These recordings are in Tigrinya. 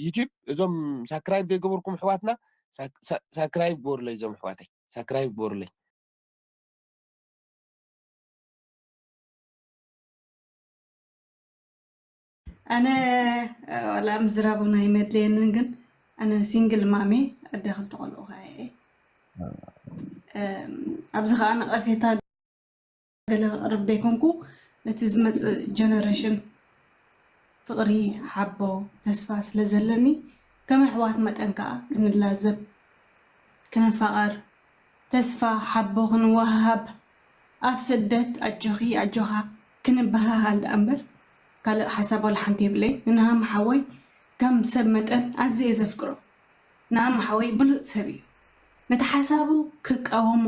ዩቲዩብ እዞም ሳክራይብ ዘይገበርኩም ኣሕዋትና ሳክራይብ ግበሩለይ። እዞም ኣሕዋተይ ሳክራይብ ግበሩለይ። ኣነ ዋላ ምዝራቡን ኣይመድለየንን፣ ግን ኣነ ሲንግል ማሜ ኣደ ክልተ ቆልዑ ከኣ እየ። ኣብዚ ከዓ ነቐፌታ ገለ ክቕርብ ደይኮንኩ፣ ነቲ ዝመፅእ ጀነሬሽን ፍቕሪ ሓቦ ተስፋ ስለ ዘለኒ፣ ከም ኣሕዋት መጠን ከዓ ክንላዘብ፣ ክንፋቐር፣ ተስፋ ሓቦ ክንወሃሃብ፣ ኣብ ስደት ኣጆኺ ኣጆኻ ክንበሃሃል ደኣ እምበር ካልእ ሓሳብ ዋላ ሓንቲ የብለይ። ንናሃም ሓወይ ከም ሰብ መጠን ኣዝየ እየ ዘፍቅሮ። ናሃም ሓወይ ብሉፅ ሰብ እዩ። ነቲ ሓሳቡ ክቃወሞ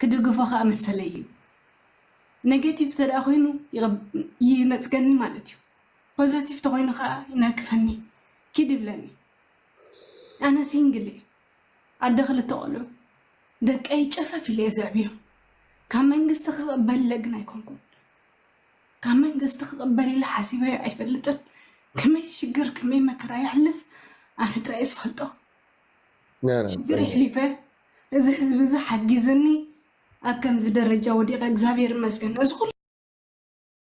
ክድግፎ ከዓ መሰለይ እዩ። ኔጌቲቭ ተደኣ ኮይኑ ይነፅገኒ ማለት እዩ። ፖዘቲቭ ተኮይኑ ከዓ ይነክፈኒ፣ ኪድ ይብለኒ። ኣነ ሲንግል እየ። ኣደ ክልተ ቆልዑ ደቀይ ጨፈፍ ኢለ እየ ዘዕብዮም። ካብ መንግስቲ ክቕበል ኢለ ግን ኣይኮንኩን። ካብ መንግስቲ ክቕበል ኢለ ሓሲበዮ ኣይፈልጥን። ከመይ ሽግር ከመይ መከራ የሕልፍ ኣነ ጥራይ እየ ዝፈልጦ። ሽግር የሕሊፈ እዚ ህዝቢ እዚ ሓጊዝኒ ኣብ ከምዚ ደረጃ ወዲቐ እግዚኣብሔር ይመስገን። እዚ ኩሉ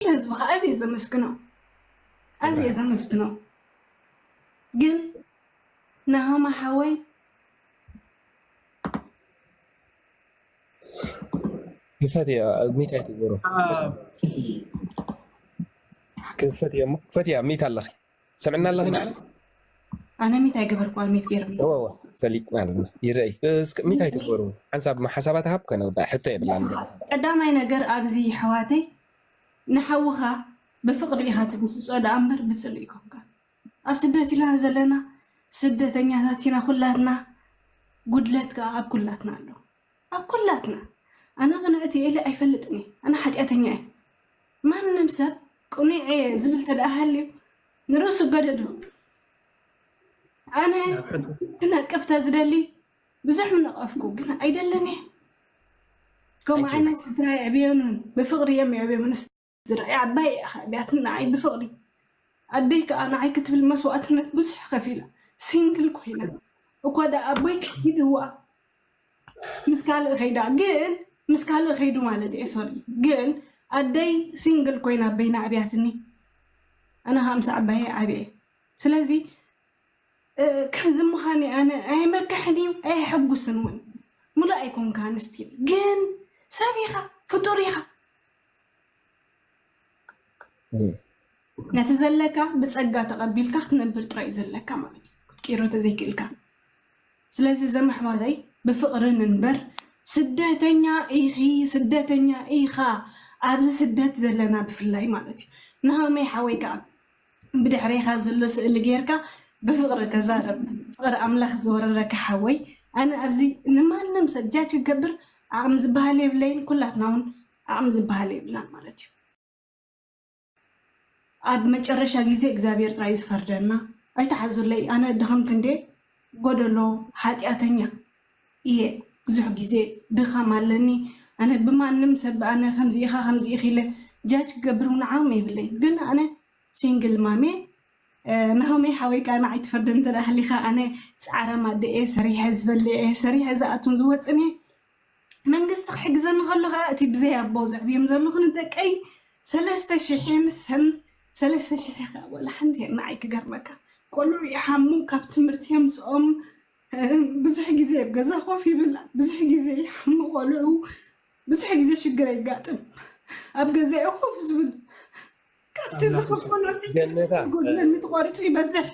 ህዝቢ ከዓ ኣዝየ ዘመስግኖ ኣዝየ ዘመስግኖ። ግን ናሆማ ሓወይ ክፈት እያ ሚት ኣይትግበሩ ክፈት እያ እሞ ክፈት እያ ሚት ኣለኺ ሰምዕና ኣለኺ ማለት ኣነ ሚት ኣይገበርኩ ሚት ገይርኒ ወወ ፈሊጥና ኣለና ይረይ እስከ ሚት ኣይትግበሩ ሓንሳብ ሓሳባት ሃብ ከነውዳ ሕቶ የብላን ቀዳማይ ነገር ኣብዚ ሕዋተይ ንሓውኻ ብፍቕሪ ኢኻ ትግስጾ ደኣ እምበር ብጽልኢ ይኮንካ ኣብ ስደት ኢና ዘለና ስደተኛታት ኢና ኩላትና ጉድለት ከዓ ኣብ ኩላትና ኣሎ ኣብ ኩላትና ኣነ ቅንዕቲ ኢለ ኣይፈልጥን እየ ኣነ ሓጢኣተኛ እየ ማንም ሰብ ቅኑዕ እየ ዝብል ተደኣ ሃልዩ ንርእሱ ገደዶ ኣነ ክነቅፍ ተዝደሊ ብዙሕ ምነቐፍኩ ግን ኣይደልን እየ ከምኡ ዓይነት ስድራ የዕብየኑን ብፍቕሪ እዮም የዕብየሙን ስድራ ዓባይ እያ ከዕብያትን ንዓይ ብፍቕሪ ኣደይ ከዓ ንዓይ ክትብል መስዋእትነት ብዙሕ ከፊላ ሲንግል ኮይና እኳ ደኣ ኣቦይ ከይድዋ ምስ ካልእ ከይዳ ግን ምስ ካልእ ከይዱ ማለት እየ ሶሪ ግን ኣደይ ሲንግል ኮይና ኣበይና ዓብያትኒ ኣነ ከዓ ምስ ዓባየ ዓብየ ስለዚ ከምዚ ምዃን ኣነ ኣይመክሕን እዩ ኣየሐጉስን እውን ሙሉእ ኣይኮንካን ስቲል ግን ሰብ ኢኻ ፍጡር ኢኻ ነቲ ዘለካ ብፀጋ ተቐቢልካ ክትነብር ጥራይ ዘለካ ማለት እዩ ክትቅይሮ ተዘይክእልካ ስለዚ እዞም ኣሕዋተይ ብፍቕሪ ንንበር ስደተኛ ኢኺ ስደተኛ ኢኻ ኣብዚ ስደት ዘለና ብፍላይ ማለት እዩ ናሃመይ ሓወይ ከዓ ብድሕሬኻ ዘሎ ስእሊ ጌርካ ብፍቕሪ ተዛረብ ፍቕሪ ኣምላኽ ዝወረረካ ሓወይ ኣነ ኣብዚ ንማንም ሰብ ጃጅ ክገብር ዓቕሚ ዝበሃል የብለይን ኩላትና እውን ዓቕሚ ዝበሃል የብልናን ማለት እዩ ኣብ መጨረሻ ግዜ እግዚኣብሔር ጥራይ ዝፈርደና ኣይተሓዙለይ ኣነ ድኸምቲ እንዴ ጎደሎ ሓጢኣተኛ እየ ብዙሕ ግዜ ድኻም ኣለኒ ኣነ ብማንም ሰብ ኣነ ከምዚ ኢኻ ከምዚ ኢኺ ኢለ ጃጅ ክገብር እውን ዓቕሚ የብለይ ግን ኣነ ሲንግል ማሜ ናሆመይ ሓወይ ከዓ ንዓይ ትፈርደኒ እንተ ሃሊኻ ኣነ ፃዕራም ኣደ እየ ሰሪሐ ዝበልዕ እየ ሰሪሐ ዝኣቱን ዝወፅን እየ መንግስቲ ክሕግዘኒ ከሎ ከዓ እቲ ብዘይ ኣቦ ዘዕብዮም ዘለኹ ንደቀይ ሰለስተ ሽሕ ንሰን ሰለስተ ሽሕ ከዓ ወላ ሓንቲ ንዓይ ክገርመካ ቆልዑ ይሓሙ ካብ ትምህርቲ የምፅኦም ብዙሕ ግዜ ኣብ ገዛ ኮፍ ይብል ብዙሕ ግዜ ይሓሙ ቆልዑ ብዙሕ ግዜ ሽግር የጋጥም ኣብ ገዛ ኮፍ ዝብል ካብቲ ዝኽፈሎ ዝጎድለኒ ተቋሪፁ ይበዝሕ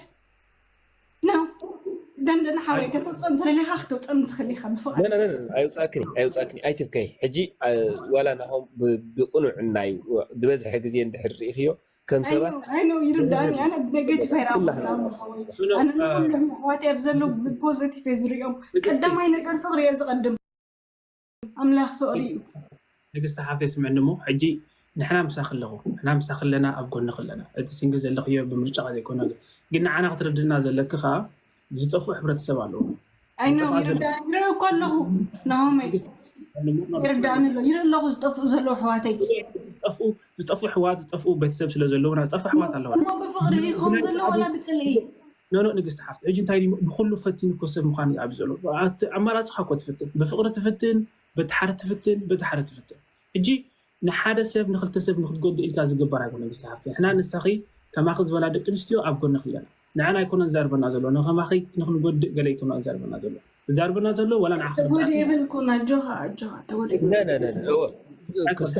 ደንደን ሓወይ ከተውፅኦም ትደሊኻ ክትውፅኦም ትኽእል ኢኻ ብፍቓድ ኣይውፃእክኒ ኣይውፃእክኒ ኣይትብከይ ሕጂ ዋላ ናሆም ብቅኑዕ ናይ ዝበዝሐ ግዜ እንድሕር ርኢኽዮ ከም ሰባት ኣይነው ይርዳእኒ ኣነ ብነጌቲቭ ኣይረኣኹላምሓወይ ኣነ ንኩሎም ኣሕዋትይ ኣብ ዘለዉ ብፖዘቲቭ እየ ዝርእዮም ቀዳማይ ነገር ፍቕሪ እየ ዝቐድም ኣምላኽ ፍቕሪ እዩ። ንግስቲ ሓፍተይ ስምዕኒ እሞ ሕጂ ንሕና ምሳኺ ኣለኹ ንሕና ምሳኺ ኣለና ኣብ ጎንኺ ኣለና እቲ ሲንግል ዘለኽዮ ብምርጫኻ ዘይኮነ ግን ንዓና ክትርድእና ዘለኪ ከዓ ዝጠፍኡ ሕብረተሰብ ኣለዉ I know ይርዳእ ይርኢ እኮ ኣለኹ ናሆመይ ይርዳእኒ ኣሎ ይርኢ ኣለኹ ዝጠፍኡ ዘለዉ ኣሕዋተይ ዝጠፍኡ ዝጠፍኡ ኣሕዋት ዝጠፍኡ ቤተሰብ ስለ ዘለዉና ዝጠፍኡ ኣሕዋት ኣለዋ እሞ ብፍቕሪ ይኸውን ዘሎ ዋላ ብፅልኢ ኖኖ ንግስቲ ሓፍቲ፣ ሕጂ እንታይ ድዩ፣ ብኩሉ ፈቲኑ እኮ ሰብ ምዃን እዩ ኣብዚ ዘሎ። ኣቲ ኣማራጺኻ እኮ ትፍትን፣ ብፍቕሪ ትፍትን፣ በቲ ሓደ ትፍትን፣ በቲ ሓደ ትፍትን። ሕጂ ንሓደ ሰብ ንክልተ ሰብ ንክትጎድእ ኢልካ ዝግበር ኣይኮነ። ንግስቲ ሓፍቲ፣ ንሕና ንሳኺ ከማኺ ዝበላ ደቂ ኣንስትዮ ኣብ ጎንኺ ኣለና። ንዓና ኣይኮነን ዘርበና ዘሎ፣ ንከማኺ ንክንጎድእ ገለ ኣይኮነ ዘርበና ዘሎ። ዘርበና ዘሎ ዋላ ንዓኺ ተጎዲእ ይብል እኮ። ኣጆኻ ኣጆኻ ተጎዲእ ይብል። ነ ነ ነ ነ እወ። ክስተ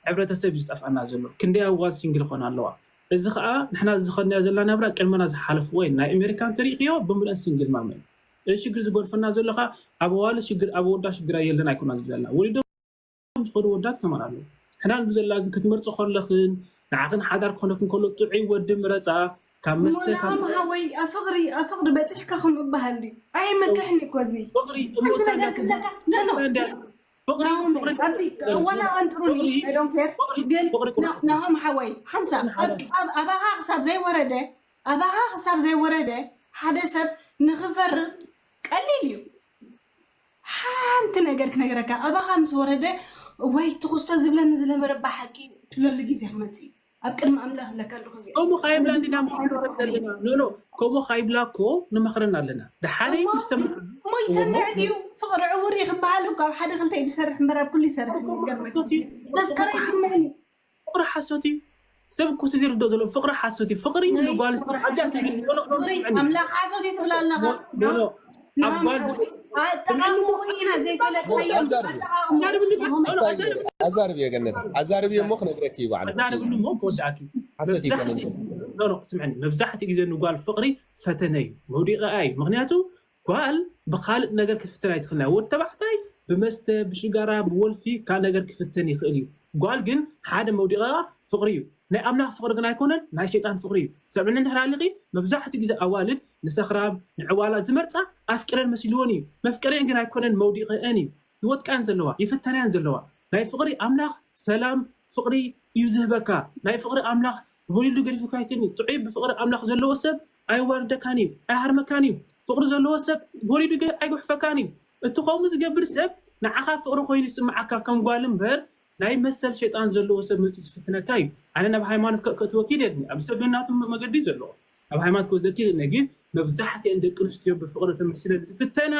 ሕብረተሰብ እዩ ዝጠፍኣና ዘሎ። ክንደይ ኣዋል ሲንግል ኾና ኣለዋ። እዚ ከዓ ንሕና ዝኸድናዮ ዘለና ናብራ ቅድመና ዝሓለፍዎ እዩ። ናይ ኣሜሪካን ተሪእኽዮ ብምልአን ሲንግል ማመ እዩ። እዚ ሽግር ዝጎድፈና ዘሎ ከዓ ኣብ ኣዋልድ ሽግር ኣብ ኣወዳት ሽግር የለን ኣይኮና ዘለና። ወሊዶም ዝኸዱ ወዳት ተማን ኣለዉ። ሕናን ብዘላ ግን ክትመርጾ ከለኽን ንዓኽን ሓዳር ክኾነክን ከሎ ጥዑይ ወዲ ምረጻ ካብ መስተ ካብ ሞላም ሃወይ ኣፍቕሪ ኣፍቕሪ በፂሕካ ከም እበሃል ድዩ? ኣይመክሕን እኮ እዚ ፍቕሪ ሓንቲ እሞሳ ነገር ክብለካ ኖ ኖ ፍቕሪ ናሆም ፍቕሪ ኣብዚ ወላ ኣንጥሩኒ I don't care ግን ና- ናሆም ሓወይ ሓንሳብ ኣብ- ኣብ- ኣባኻ ክሳብ ዘይወረደ ኣባኻ ክሳብ ዘይወረደ ሓደ ሰብ ንኽፈርድ ቀሊል እዩ። ሓንቲ ነገር ክነግረካ ኣባኻ ምስ ወረደ ወይ ትኽስቶ ዝብለኒ ዝነበረ ብሓቂ ትብለሉ ግዜ ክመፅእ እዩ። ኣብ ቅድሚ ኣምላኽ ብለካ ኣለኹ እዚኣ ከምኡ ካይብላ እንዲና ምክረን ዘለና ኖኖ ከምኡ ካይብላ እኮ ንመክረን ኣለና። ደሓነይ ምስ ተመክረ እሞ ይሰምዕ ድዩ? ፍቕሪ ዕውር እዩ ክበሃል እኮ ኣብ ሓደ ክልተ እዩ ዝሰርሕ እምበር ኣብ ኩሉ ይሰርሕ እዩ። ይገርመካ ዘፍቀረ ይስምዕኒ ፍቕሪ ሓሶት እዩ። ሰብ እኮ እዚ ዝርድኦ ዘሎ ፍቕሪ ሓሶት እዩ። ፍቕሪ ንጓል ኣንስተይቲ ኣብዛ ስግዲ ኖኖ ኖኖ ፍቕሪ ስምዕኒ ኣምላኽ ሓሶት እዩ ትብላ ኣለኻ ኖኖ ኖኖ ኣብ ጓል ኣጠቓቕሙ ኢና ዘይፈለጥናዮም ኣጠቓቕሙ ኣዛርብዮ ገነታ ኣዛርብዮ እሞ ክነግረኪ እዩ ባዕሉ ኣዛርብሉ እሞ ክወዳእኪ ሓሶት ይኮነ ኖኖ ስምዕኒ መብዛሕትኡ ግዜ ንጓል ፍቕሪ ፈተነ እዩ መውዲቐኣ እዩ። ምክንያቱ ጓል ብካልእ ነገር ክትፍተን ኣይትኽእልን እያ። ወዲ ተባዕታይ ብመስተ፣ ብሽጋራ፣ ብወልፊ ካልእ ነገር ክፍተን ይኽእል እዩ። ጓል ግን ሓደ መውዲቐኣ ፍቕሪ እዩ። ናይ ኣምላኽ ፍቕሪ ግን ኣይኮነን፣ ናይ ሸይጣን ፍቕሪ እዩ። ሰምዕኒ እንድሕር ኣሊኺ መብዛሕትኡ ግዜ ኣዋልድ ንሰኽራም ንዕዋላ ዝመርጻ ኣፍቂረን መሲልወን እዩ። መፍቀሪአን ግን ኣይኮነን መውዲቐአን እዩ። ይወጥቀን ዘለዋ ይፍተንያን ዘለዋ ናይ ፍቕሪ ኣምላኽ ሰላም ፍቕሪ እዩ ዝህበካ። ናይ ፍቕሪ ኣምላኽ ወሊዱ ገዲፉካ ኣይክእልን እዩ። ጥዑይ ብፍቕሪ ኣምላኽ ዘለዎ ሰብ ኣይዋርደካን እዩ፣ ኣይሃርመካን እዩ። ፍቕሪ ዘለዎ ሰብ ወሊዱ ገ- ኣይጉሕፈካን እዩ። እቲ ከምኡ ዝገብር ሰብ ንዓኻ ፍቕሪ ኮይኑ ይስምዓካ ከም ጓል እምበር ናይ መሰል ሸይጣን ዘለዎ ሰብ መፂኡ ዝፍትነካ እዩ። ኣነ ናብ ሃይማኖት ከ- ከእትወኪ ይደልኒ ኣብ ሰብ ናቱ መገዲ እዩ ዘለዎ ኣብ ሃይማኖት ክወስደኪ ይደልኒ ግን መብዛሕትአን ደቂ ኣንስትዮ ብፍቕሪ ተመሲለን ዝፍተና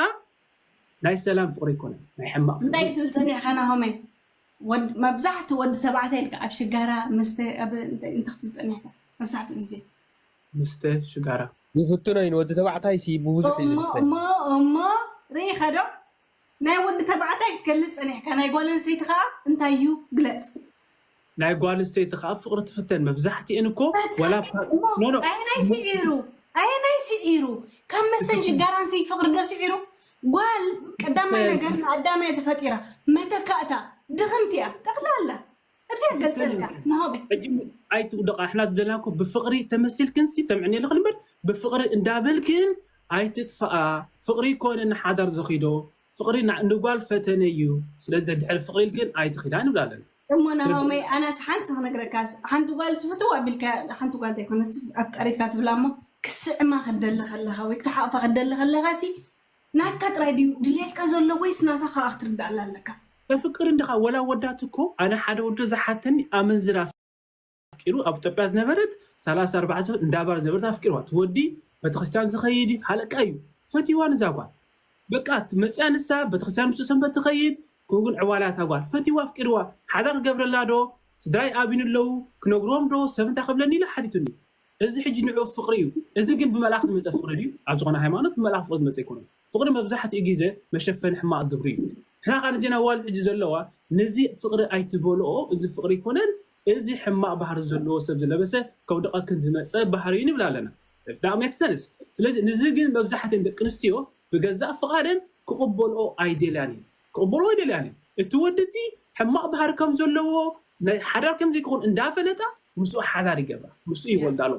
ናይ ሰላም ፍቕሪ ኣይኮነን ናይ ሕማቕ ፍቕሪ እንታይ ክትብል ፀኒሕካ ናሆመይ? ወድ- መብዛሕትኡ ወዲ ተባዕታይ ኢልካ ኣብ ሽጋራ መስተ ኣብ እንታይ እንታይ ክትብል ፀኒሕካ? መብዛሕትኡ ግዜ ምስተ ሽጋራ ይፍትኖ እዩ ንወዲ ተባዕታይ ሲ ብብዙሕ እዩ እሞ ዝፍተን እሞ እሞ ርኢኻ ዶ ናይ ወዲ ተባዕታይ ክትገልፅ ፀኒሕካ ናይ ጓል ኣንስተይቲ ከዓ እንታይ እዩ ግለፅ ናይ ጓል ኣንስተይቲ ከዓ ፍቕሪ ትፍተን መብዛሕትኤን እኮ ወላ እባ- እሞ ኖ ኖ ኣየናይ ስዒሩ ኣየናይ ስዒሩ ካብ መስተን ሽጋራን ሲ ፍቕሪ ዶ ስዒሩ ጓል ቀዳማይ ነገር ንኣዳም እያ ተፈጢራ መተካእታ ድኽምቲ እያ ጠቕላላ ኣብዚ ገፀልካ ንሆበ ሕጂ ኣይትውደቓ ኣሕና ዝደለና እኮ ብፍቕሪ ተመሲልክን ሲ ሰምዕኒ ኣለኽን እምበር ብፍቕሪ እንዳበልክን ኣይትጥፍኣ ፍቕሪ ይኮነ ንሓዳር ዘኺዶ ፍቕሪ ና- ንጓል ፈተነ እዩ ስለዚ ደድሕሪ ፍቕሪ ኢልክን ኣይትኺዳ ንብላ ኣለና እሞ ናሆመይ ኣነስ ሓንስ ክነግረካ ሓንቲ ጓል ስፍትዋ ኣቢልካ ሓንቲ ጓል ዘይኮነስ ኣፍቃሪትካ ትብላ እሞ ክስዕማ ክደሊ ከለካ ወይ ክትሓቕፋ ክደሊ ከለካ ሲ ናትካ ጥራይ ድዩ ድሌትካ ዘሎ ወይስ ናታ ከዓ ክትርዳእላ ኣለካ ተፍቅር እንድኻ ወላ ወዳት እኮ ኣነ ሓደ ወዲ ዝሓተኒ ኣመንዝራ ኣፍቂሩ ኣብ ኢትዮጵያ ዝነበረት ሰላሳ ኣርባዕተ እንዳባር ዝነበረት ኣፍቂርዋ ትወዲ ቤተክርስትያን ዝኸይድ ሃለቃ እዩ ፈትዋ ንዛ ጓል በቃ መፅያ ንሳ ቤተክርስትያን ምስ ሰንበት ትኸይድ ከምኡ ግን ዕዋላ እታ ጓል ፈትዋ ኣፍቂርዋ ሓዳር ክገብረላ ዶ ስድራይ ኣብዩኒ ኣለዉ ክነግሮም ዶ ሰብ እንታይ ክብለኒ ኢለ ሓቲቱኒ እዚ ሕጂ ንዑ ፍቕሪ እዩ እዚ ግን ብመልኣኽ ዝመፀ ፍቕሪ ድዩ ኣብ ዝኾነ ሃይማኖት ብመልኣኽ ፍቕሪ ዝመፀ ኣይኮነን ፍቕሪ መብዛሕትኡ ግዜ መሸፈኒ ሕማቕ ግብሪ እዩ ንሕና ከዓ ነዜን ኣዋልድ ሕጂ ዘለዋ ነዚ ፍቕሪ ኣይትበልኦ እዚ ፍቕሪ ኣይኮነን እዚ ሕማቕ ባህሪ ዘለዎ ሰብ ዝለበሰ ከውድቐክን ዝመፀ ባህሪ እዩ ንብል ኣለና ዳሜክ ሰንስ ስለዚ ንዚ ግን መብዛሕትእን ደቂ ኣንስትዮ ብገዛእ ፍቓደን ክቕበልኦ ኣይደልያን እዩ ክቕበልኦ ኣይደልያን እዩ እቲ ወዲ እቲ ሕማቕ ባህሪ ከም ዘለዎ ናይ ሓዳር ከም ዘይከውን እንዳፈለጣ ምስኡ ሓዳር ይገብራ ምስኡ ይወልዳ ኣሎ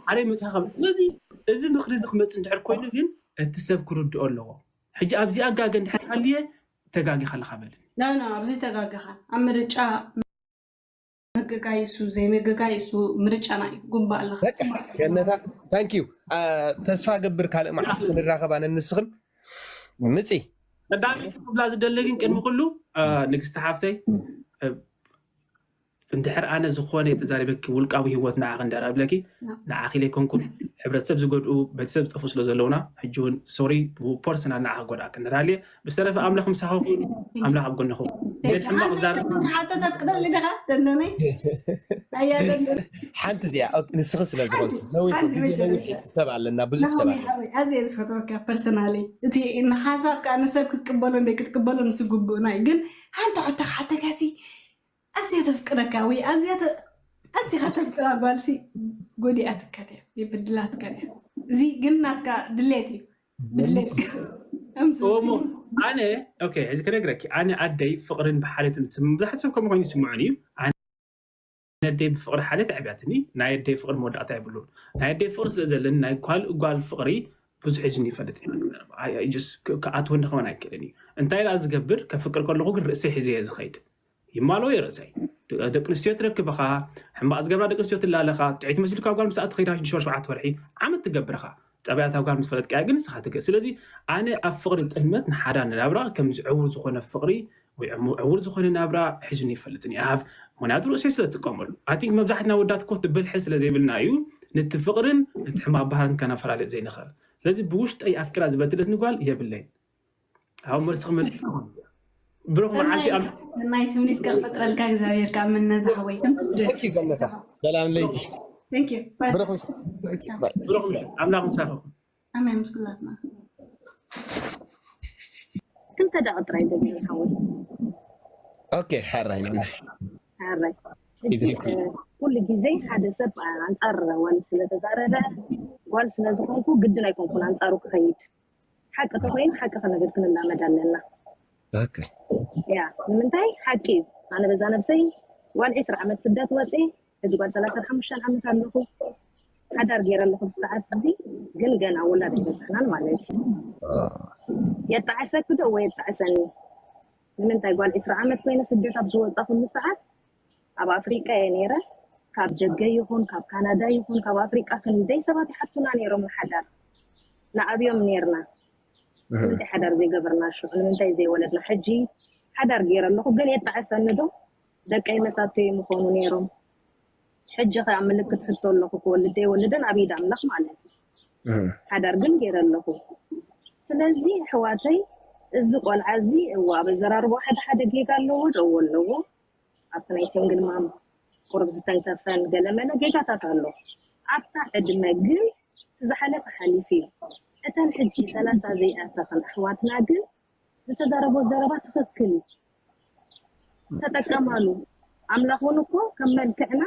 ሓደ መፅኻ ስለዚ እዚ ምኽሪ እዚ ክመፅእ እንድሕር ኮይኑ ግን እቲ ሰብ ክርድኦ ኣለዎ ሕጂ ኣብዚኣ ጋገ እንድሕር ሃልየ ተጋጊኻ ኣለኻ በልኒ ና ና ኣብዚ ተጋገኻ ኣብ ምርጫ ምግጋይ እሱ ዘይምግጋይ እሱ ምርጫና እዩ ጉባእ ኣለኻ በቃ ገነታ ታንክ ዩ ተስፋ ገብር ካልእ መዓልቲ ክንራኸብ ኣነ ንስኽን ምፂ ቀዳሚ ክብላ ዝደሊ ግን ቅድሚ ኩሉ ንግስቲ ሓፍተይ እንድሕር ኣነ ዝኾነ ተዛሪበኪ ውልቃዊ ህይወት ንዓኺ እንዳራብለኪ ንዓኺ ኢለ ኣይኮንኩን፣ ሕብረተሰብ ዝጎድኡ ቤተሰብ ዝጠፍኡ ስለ ዘለውና ሕጂ እውን ሶሪ ፐርሰናል ንዓኺ ክጎድኣኪ እንዳሃልየ። ብዝተረፈ ኣምላኽ ምሳኺ ይኹን፣ ኣምላኽ ኣብ ጎንኺ ይኹን። ቤት ሕማቕ ዛረብ ሓቶ ተፍቅደሊ ዲኻ ደንደነይ? ኣያ ደንደነይ ሓንቲ እዚኣ ኦኬ፣ ንስኺ ስለ ዝኾንኪ ነዊሕ ሓንቲ ግዜ ነዊሕ መጨረሻ ሰብ ኣለና፣ ብዙሕ ሰብ ናሆም ኣለና። ሓወይ ኣዝየ ዝፈትወካ ፐርሰናሊ። እቲ ንሓሳብካ ንሰብ ክትቅበሎ እንደ ክትቅበሎ ንስጉጉ ናይ ግን ሓንቲ ሕቶ ክሓተካሲ ኣዝየ ተፍቅረካ ወይ ኣዝያ ተ- ኣዚኻ ተፍቅራ ጓልሲ ጎዲኣትካ ድያ የበድላትካ ድያ? እዚ ግን ናትካ ድሌት እዩ። ድሌት እምስ ኦሞ ኣነ ኦኬ፣ እዚ ክነግረኪ ኣነ ኣደይ ፍቕርን ብሓልየትን ትስምዕ፣ ብዙሓት ሰብ ከምኡ ኮይኑ ይስምዑኒ እዩ። ኣነ ኣደይ ብፍቕሪ ሓልየት ኣዕብያትኒ። ናይ ኣደይ ፍቕሪ መወዳእታ የብሉን። ናይ ኣደይ ፍቕሪ ስለ ዘለኒ ናይ ካልእ ጓል ፍቕሪ ብዙሕ ሒዙኒ ይፈልጥ እዩ። ክኣትወኒ ከማን ኣይክእልን እዩ። እንታይ ደኣ ዝገብር፣ ከፍቅር ከለኹ ግን ርእሰይ ሒዘ እየ ዝኸይድ። ይማሎ እየ ርእሰይ። ደቂ ኣንስትዮ ትረክብኻ፣ ሕማቕ ዝገብራ ደቂ ኣንስትዮ ትላለኻ፣ ጥዕይቲ መሲልካ ጓል ምስ ኣትኸይዳ ሽዱሽተ ወርሒ ሸውዓተ ወርሒ ዓመት ትገብርኻ። ጸባያታ ጓል ምስ ፈለጥካያ ግን ንስኻ ትገ ስለዚ ኣነ ኣብ ፍቕሪ ጥልመት ንሓዳር ናብራ ከምዚ ዕውር ዝኾነ ፍቕሪ ወይ ዕሙ- ዕውር ዝኾነ ናብራ ሒዙኒ ይፈልጥን እዩ። ኣብ ምክንያቱ ርእሰይ ስለ ትጥቀመሉ ኣይ ቲንክ መብዛሕትና ወዳት ኮት ብልሒ ስለ ዘይብልና እዩ። ነቲ ፍቕርን ነቲ ሕማቕ ባህርን ከነፈላለ ዘይንኽእል። ስለዚ ብውሽጠይ ኣፍቅራ ዝበደለትኒ ጓል የብለይን። ኣብ መልሲ ክመልስ ብሩኽ መዓልቲ ኣብ ሰናይ ትምኒት ከፈጥረልካ እግዚኣብሔር ካብ ምነዛ ሓወይ ከም ትዝረግ ኦኬ ገነታ ሰላም ለይቲ Thank you. Bye. ብሩኽ ምሽ ብሩኽ ምሽ ኣምላኽ ምሳኹም። ኣሜን ምስ ኩላትና። ክልተ ደቂ ጥራይ ደጊም ሓወይ ኦኬ ሓራይ ንዓይ ሓራይ ሕጂ እ፣ ኩሉ ግዜ ሓደ ሰብ ኣንፃር ጓል ስለተዛረበ ጓል ስለዝኾንኩ ግድን ኣይኮንኩን ኣንፃሩ ክኸይድ ሓቂ ተኮይኑ ሓቂ ክነግር ክንላመድ ኣለና ኦኬ ያ ንምንታይ ሓቂ እዩ ኣነ በዛ ነብሰይ ጓል ዕስራ ዓመት ስደት ወፅእ ሕጂ ጓል ሰላሳን ሓሙሽተን ዓመት ኣለኹ ሓዳር ገይረ ኣለኹ ብሰዓት እዚ ግን ገና ውላድ ኣይበፅሕናን ማለት እዩ የጣዕሰኪ ዶ ወይ የጣዕሰኒ ንምንታይ ጓል ዕስራ ዓመት ኮይነ ስደት ኣብ ዝወፃኹሉ ሰዓት ኣብ ኣፍሪቃ እየ ነይረ ካብ ደገ ይኹን ካብ ካናዳ ይኹን ካብ ኣፍሪቃ ክንደይ ሰባት ይሓቱና ነይሮም ንሓዳር ንኣብዮም ነይርና ንምንታይ ሓዳር ዘይገበርና ሽዑ ንምንታይ ዘይወለድና ሕጂ ሓዳር ገይረ ኣለኹ ግን የጣዕሰኒ ዶ ደቀይ መሳተይ ምኾኑ ነይሮም ሕጂ ከ ኣብ ምልክት ሕቶ ኣለኹ ክወልድ ዘይወልደን ኣብ ኢድ ኣምላኽ ማለት እዩ ሓዳር ግን ገይረ ኣለኹ ስለዚ ኣሕዋተይ እዚ ቆልዓ እዚ እዋ ኣብ ኣዘራርቦ ሓደ ሓደ ጌጋ ኣለዎ ደዎ ኣለዎ ኣብቲ ናይ ሲንግል ማም ቁሩብ ዝተንከፈን ገለመለ ጌጋታት ኣሎ ኣብታ ዕድመ ግን ዝሓለፈ ሓሊፉ እዩ እተን ሕጂ ሰላሳ ዘይኣተኸን ኣሕዋትና ግን ዝተዛረቦ ዘረባ ትኽክል እዩ ተጠቀማሉ ኣምላኽ እውን እኮ ከም መልክዕና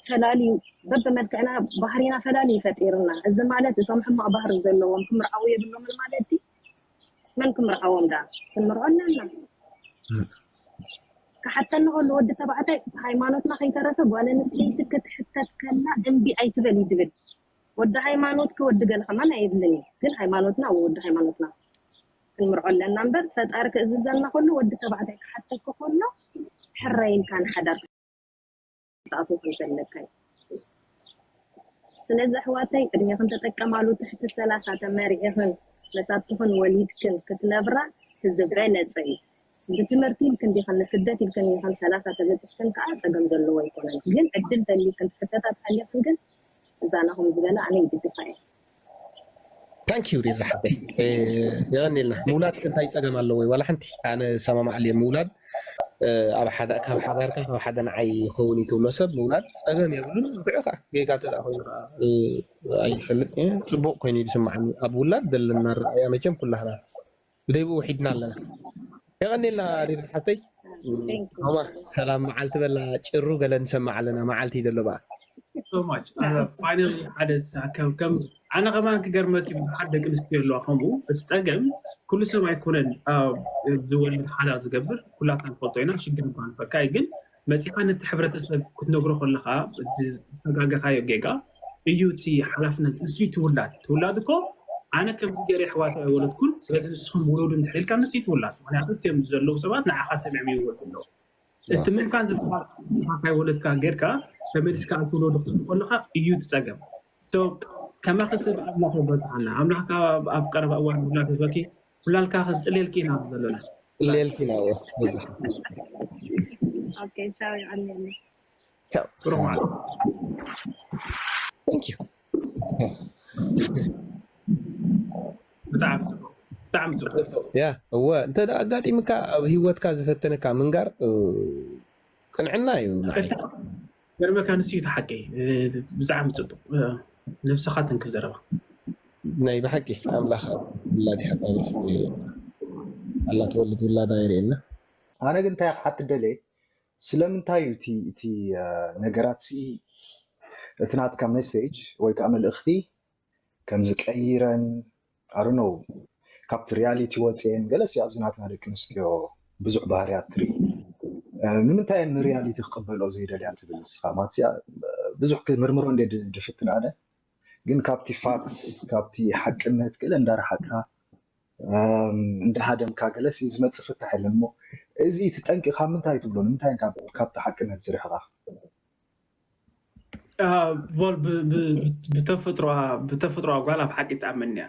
ፈላልዩ በብመልክዕና ባህሪና ፈላልዩ ፈጢርና እዚ ማለት እቶም ሕማቕ ባህሪ ዘለዎም ክምርዓው የብሎምን ማለት እዩ መን ክምርዓዎም ዳ ክንምርዖ ኣለና ክሓተኒ ከሉ ወዲ ተባዕታይ ሃይማኖትና ከይተረፈ ጓል ኣንስተይቲ ክትሕተት ከላ እምቢ ኣይትበል እዩ ዝብል ወዲ ሃይማኖትኪ ወዲ ገለ ከማን ኣይብልን እዩ ግን ሃይማኖትና ወዲ ሃይማኖትና ክንምርዖ ኣለና እምበር ፈጣሪ ክእዝዘና ከሉ ወዲ ተባዕታይ ክሓተኪ ከሎ ሕራይ ኢልካ ንሓዳር ክትኣትዎ ከም ዘለካ እዩ ስለዚ ኣሕዋተይ ዕድሜኽን ተጠቀማሉ ትሕቲ ሰላሳ ተመሪዕኽን መሳትኽን ወሊድክን ክትነብራ ዝበለፀ እዩ ብትምህርቲ ኢልክን ዲኽን ንስደት ኢልክን ኢኽን ሰላሳ ተበፂሕክን ከዓ ፀገም ዘለዎ ኣይኮነን ግን ዕድል ተሊክን ትሕተታት ተሊኽን ግን እዛ ናኹም ዝበለ ኣነ ይድግፋ እየ ታንክ ዩ ሪራ ሓተይ የቐኒልና ምውላድ እንታይ ፀገም ኣለዎ ዋላ ሓንቲ ኣነ ሰማማዕ ልየ ምውላድ ኣብ ሓደ ካብ ሓዳርካ ካብ ሓደ ንዓይ ይኸውን እዩ ትብሎ ሰብ ምውላድ ፀገም የብሉን ብዑ ከዓ ጌጋ ተዳ ኮይኑ ከዓ ኣይፈልጥ እየ ፅቡቅ ኮይኑ እዩ ዝስማዓኒ ኣብ ውላድ ዘለና ረኣያ መቸም ኩላህና ብደይ ብኡ ሒድና ኣለና የቐኒልና ሪራ ሓተይ ማ ሰላም መዓልቲ በላ ጭሩ ገለ ንሰማዕ ኣለና መዓልቲ እዩ ዘሎ በኣ ፋይናል ሓደ ከም ከም ኣነ ከማን ክገርመኪ ብዙሓት ደቂ ኣንስትዮ ኣለዋ ከምኡ እቲ ፀገም ኩሉ ሰብ ኣይኮነን ዝወልድ ሓዳር ዝገብር ኩላትና ንፈልጦ ኢና ሽግር እኳ ንፈካ እዩ ግን መፂኻ ነቲ ሕብረተሰብ ክትነግሮ ከለካ ዝተጋገካዮ ጌጋ እዩ እቲ ሓላፍነት ንሱ ትውላድ ትውላድ እኮ ኣነ ከምዚ ገይረ ኣሕዋተይ ኣይወለድኩን ስለዚ ንስኹም ውለዱ እንድሕር ኢልካ ንሱ ትውላድ ምክንያቱ እቲኦም ዘለዉ ሰባት ንዓኻ ሰሚዖም ይወልዱ ኣለዉ እቲ ምምካን ዝበሃል ንስኻ ካይወለድካ ጌርካ ተመሊስካ ኣብ ትውለዱ ክትርኢ ከለኻ እዩ እቲ ጸገም። So ከማኺ ሰብ ኣምላኽ የበዝሓልና። ኣምላኽ ከኣ ኣብ ቀረባ እዋን ውላድ ሂበኪ ውላድካ ክንጽልየልኪ ኢና ዘለና። ጽልየልኪ ኢና እወ። Okay, ቻው፣ ይቐንየለይ። ቻው። ብሩኽ መዓልቲ። Thank you። ብጣዕሚ ጽቡቕ፣ ብጣዕሚ ጽቡቕ። ያ እወ፣ እንተ ደኣ ኣጋጢምካ ኣብ ህይወትካ ዝፈተነካ ምንጋር እ፣ ቅንዕና እዩ ንዓይ። ገርመካ ንሱ እዩ ተሓቀይ። ብጣዕሚ ጽቡቕ። ነብስኻ ተንክፍ ዘረባ። ናይ ብሓቂ ኣምላኽ ውላድ ይሓባብር። ኣላ ትወልድ ውላዳ የርእየና። ኣነ ግን እንታይ ክሓትት ደልየ፣ ስለምንታይ እዩ እቲ እቲ እ፣ ነገራት ሲ እቲ ናትካ ሜሴጅ ወይ ከዓ መልእኽቲ ከምዚ ቀይረን ኣርኖ ካብቲ ሪያሊቲ ወፅየን ገለስ ኣብዚ ናትና ደቂ ኣንስትዮ ብዙሕ ባህርያት ትርኢ። እ፣ ንምንታይ እየን ንሪያሊቲ ክቕበልኦ ዘይደልያ ትብል ንስኻ? ማለት እዚኣ ብዙሕ ክምርምሮ እንደ ድፍትን ኣነ ግን ካብቲ ፋክትስ ካብቲ ሓቅነት ገለ እንዳረሓቅካ እም፣ እንዳሃደምካ ገለስ እዩ ዝመፅእ ፍታሕ የለን እሞ እዚ እቲ ጠንቂ ካብ ምንታይ ትብሎ ንምንታይ ካብ ካብቲ ሓቅነት ዝርሕቓ? አ፣ ቦል ብ- ብ- ብተፈጥሮኣ ብተፈጥሮኣ ጓል ኣብ ሓቂ ትኣምን እያ።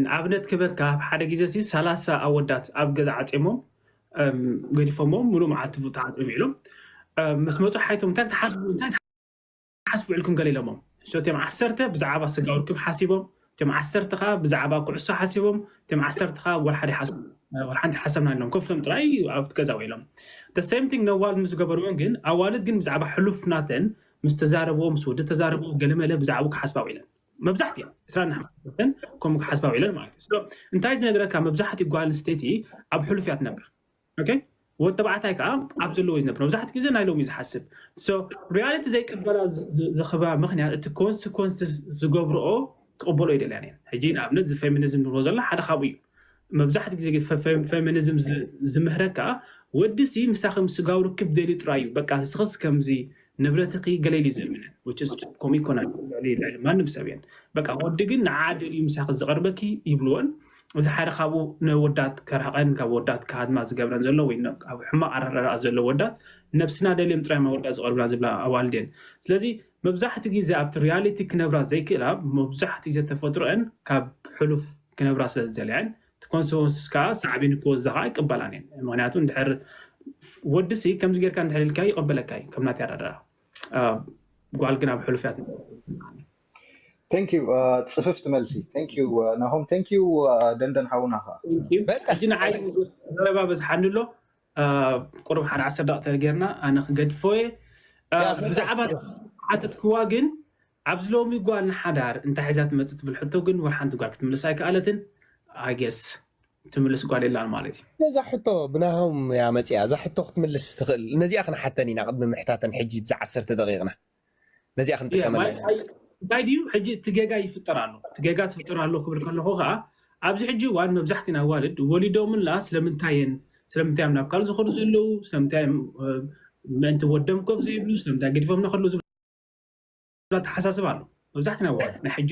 ንኣብነት ክበካ ኣብ ሓደ ግዜ ሲ ሰላሳ ኣወዳት ኣብ ገዛ ዓፅሞም እም፣ ገዲፎሞም ሙሉእ መዓልቲ ተዓፅዮም ውዒሎም እም፣ ምስ መፁ ሓይቶም እንታይ ትሓስቡ እንታይ ትሓስቡ ውዒልኩም ገለ ኢሎሞም። እቶም ዓሰርተ ብዛዕባ ስጋዊ ርክብ ሓሲቦም፣ እቶም ዓሰርተ ከዓ ብዛዕባ ኩዕሶ ሓሲቦም፣ እቶም ዓሰርተ ከዓ ወላ ሓደ ሓሰብ ወላ ሓንቲ ሓሰብና ኢሎም ኮፍ ኢሎም ጥራይ ኣብቲ ገዛ ውዒሎም። The same thing ነዋልድ ምስ ገበርዎን ግን ኣዋልድ ግን ብዛዕባ ሕሉፍ ናተን ምስ ተዛረብዎ ምስ ወዲ ተዛረብዎ ገለመለ ብዛዕባኡ ክሓስባ ውዒለን መብዛሕትኤን ዕስራን ሓሙሽተን ከምኡ ክሓስባ ውዒለን ማለት እዩ። So እንታይ ዝነግረካ መብዛሕትኡ ጓል ኣንስተይቲ ኣብ ሕሉፍ እያ ትነብር። Okay ወድ ተባዕታይ ከዓ ኣብ ዘለዎ እዩ ዝነብር መብዛሕትኡ ግዜ ናይ ሎሚ ዝሓስብ። So ሪያሊቲ ዘይቅበላ ዝ- ዝ- ዝኽባ ምክንያት እቲ ኮንስኮንስ ዝገብርኦ ክቕበሎ ይደልያን እየን። ሕጂ ንኣብነት እዚ ፌሚኒዝም ንብሎ ዘሎ ሓደ ካብኡ እዩ። መብዛሕትኡ ግዜ ፈ- ፈ- ፌሚኒዝም ዝ- ዝምህረካ ወዲ ሲ ምሳኺ ስጋዊ ርክብ ደልዩ ጥራይ እዩ በቃ ንስኽስ ከምዚ ንብረትኺ ገለ ኢሉ እዩ ዝእምነን which is ከምኡ ይኮና ልዕሊ ልዕሊ ማንም ሰብ እየን በቃ ወዲ ግን ንዓ ደልዩ ምሳኺ ዝቐርበኪ ይብልወን። እዚ ሓደ ካብኡ ነወዳት ከርሕቐን ካብ ወዳት ክሃድማ ዝገብረን ዘሎ ወይ ነ- ኣብ ሕማቕ ኣረዳድኣ ዘሎ ወዳት ነብስና ደልዮም ጥራይ ማ ወዳት ዝቐርብና ዝብላ ኣዋልድ እየን። ስለዚ መብዛሕትኡ ግዜ ኣብቲ ሪያሊቲ ክነብራ ዘይክእላ መብዛሕትኡ ግዜ ተፈጥሮአን ካብ ሕሉፍ ክነብራ ስለ ዝደልያን እቲ ኮንስኮንስ ከዓ ሳዕቤኑ ክወስዳ ከዓ ይቅበላን እየን። ምክንያቱ እንድሕር ወዲ ሲ ከምዚ ጌርካ እንድሕር ኢልካ ይቀበለካ እዩ ከም ናተይ ኣረዳድኣ። አ፣ ጓል ግን ኣብ ሕሉፍ እያ ትነብር። Thank you ጽፍፍቲ መልሲ። Thank you ናሆም። Thank you ደንደን ሓውና ከዓ። Thank you። በቃ። ሕጂ ንዓይ ዘረባ በዝሓኒ ኣሎ። አ፣ ቁሩብ ሓደ ዓሰርተ ደቂቕ ተጌርና ኣነ ክገድፎ እየ። አ፣ ያ፣ ኣስረዳ። ብዛዕባ ሓተትክዋ ግን ኣብዚ ሎሚ ጓል ንሓዳር እንታይ ሒዛ ትመጽእ ትብል ሕቶ ግን ወላ ሓንቲ ጓል ክትምልስ ኣይከኣለትን። I guess ትምልስ ጓል የላን ማለት እዩ። እዛ ሕቶ ብናሆም እያ መፂኣ። እዛ ሕቶ ክትምልስ ትኽእል ነዚኣ ክንሓተን ኢና ቅድሚ ምሕታተን ሕጂ ብዛ ዓሰርተ ደቂቕና ነዚኣ Yeah, ክንጥቀመላ ማለት ኢና። ኣይ- እንታይ ድዩ ሕጂ እቲ ጌጋ ይፍጠር ኣሎ። እቲ ጌጋ ትፍጠር ኣሎ ክብል ከለኹ ከዓ ኣብዚ ሕጂ እዋን መብዛሕትእን ኣዋልድ ወሊዶምላ ስለምንታይ እየን ስለምንታይ እዮም ናብ ካልእ ዝኸዱ ዘለዉ ስለምንታይ እዮም እ፣ ምእንቲ ወዶም ኮፍ ዘይብሉ ስለምንታይ ገዲፎምና ከለዉ ዝብል ኣተሓሳስባ ኣሎ መብዛሕትእን ኣዋልድ ናይ ሕጂ።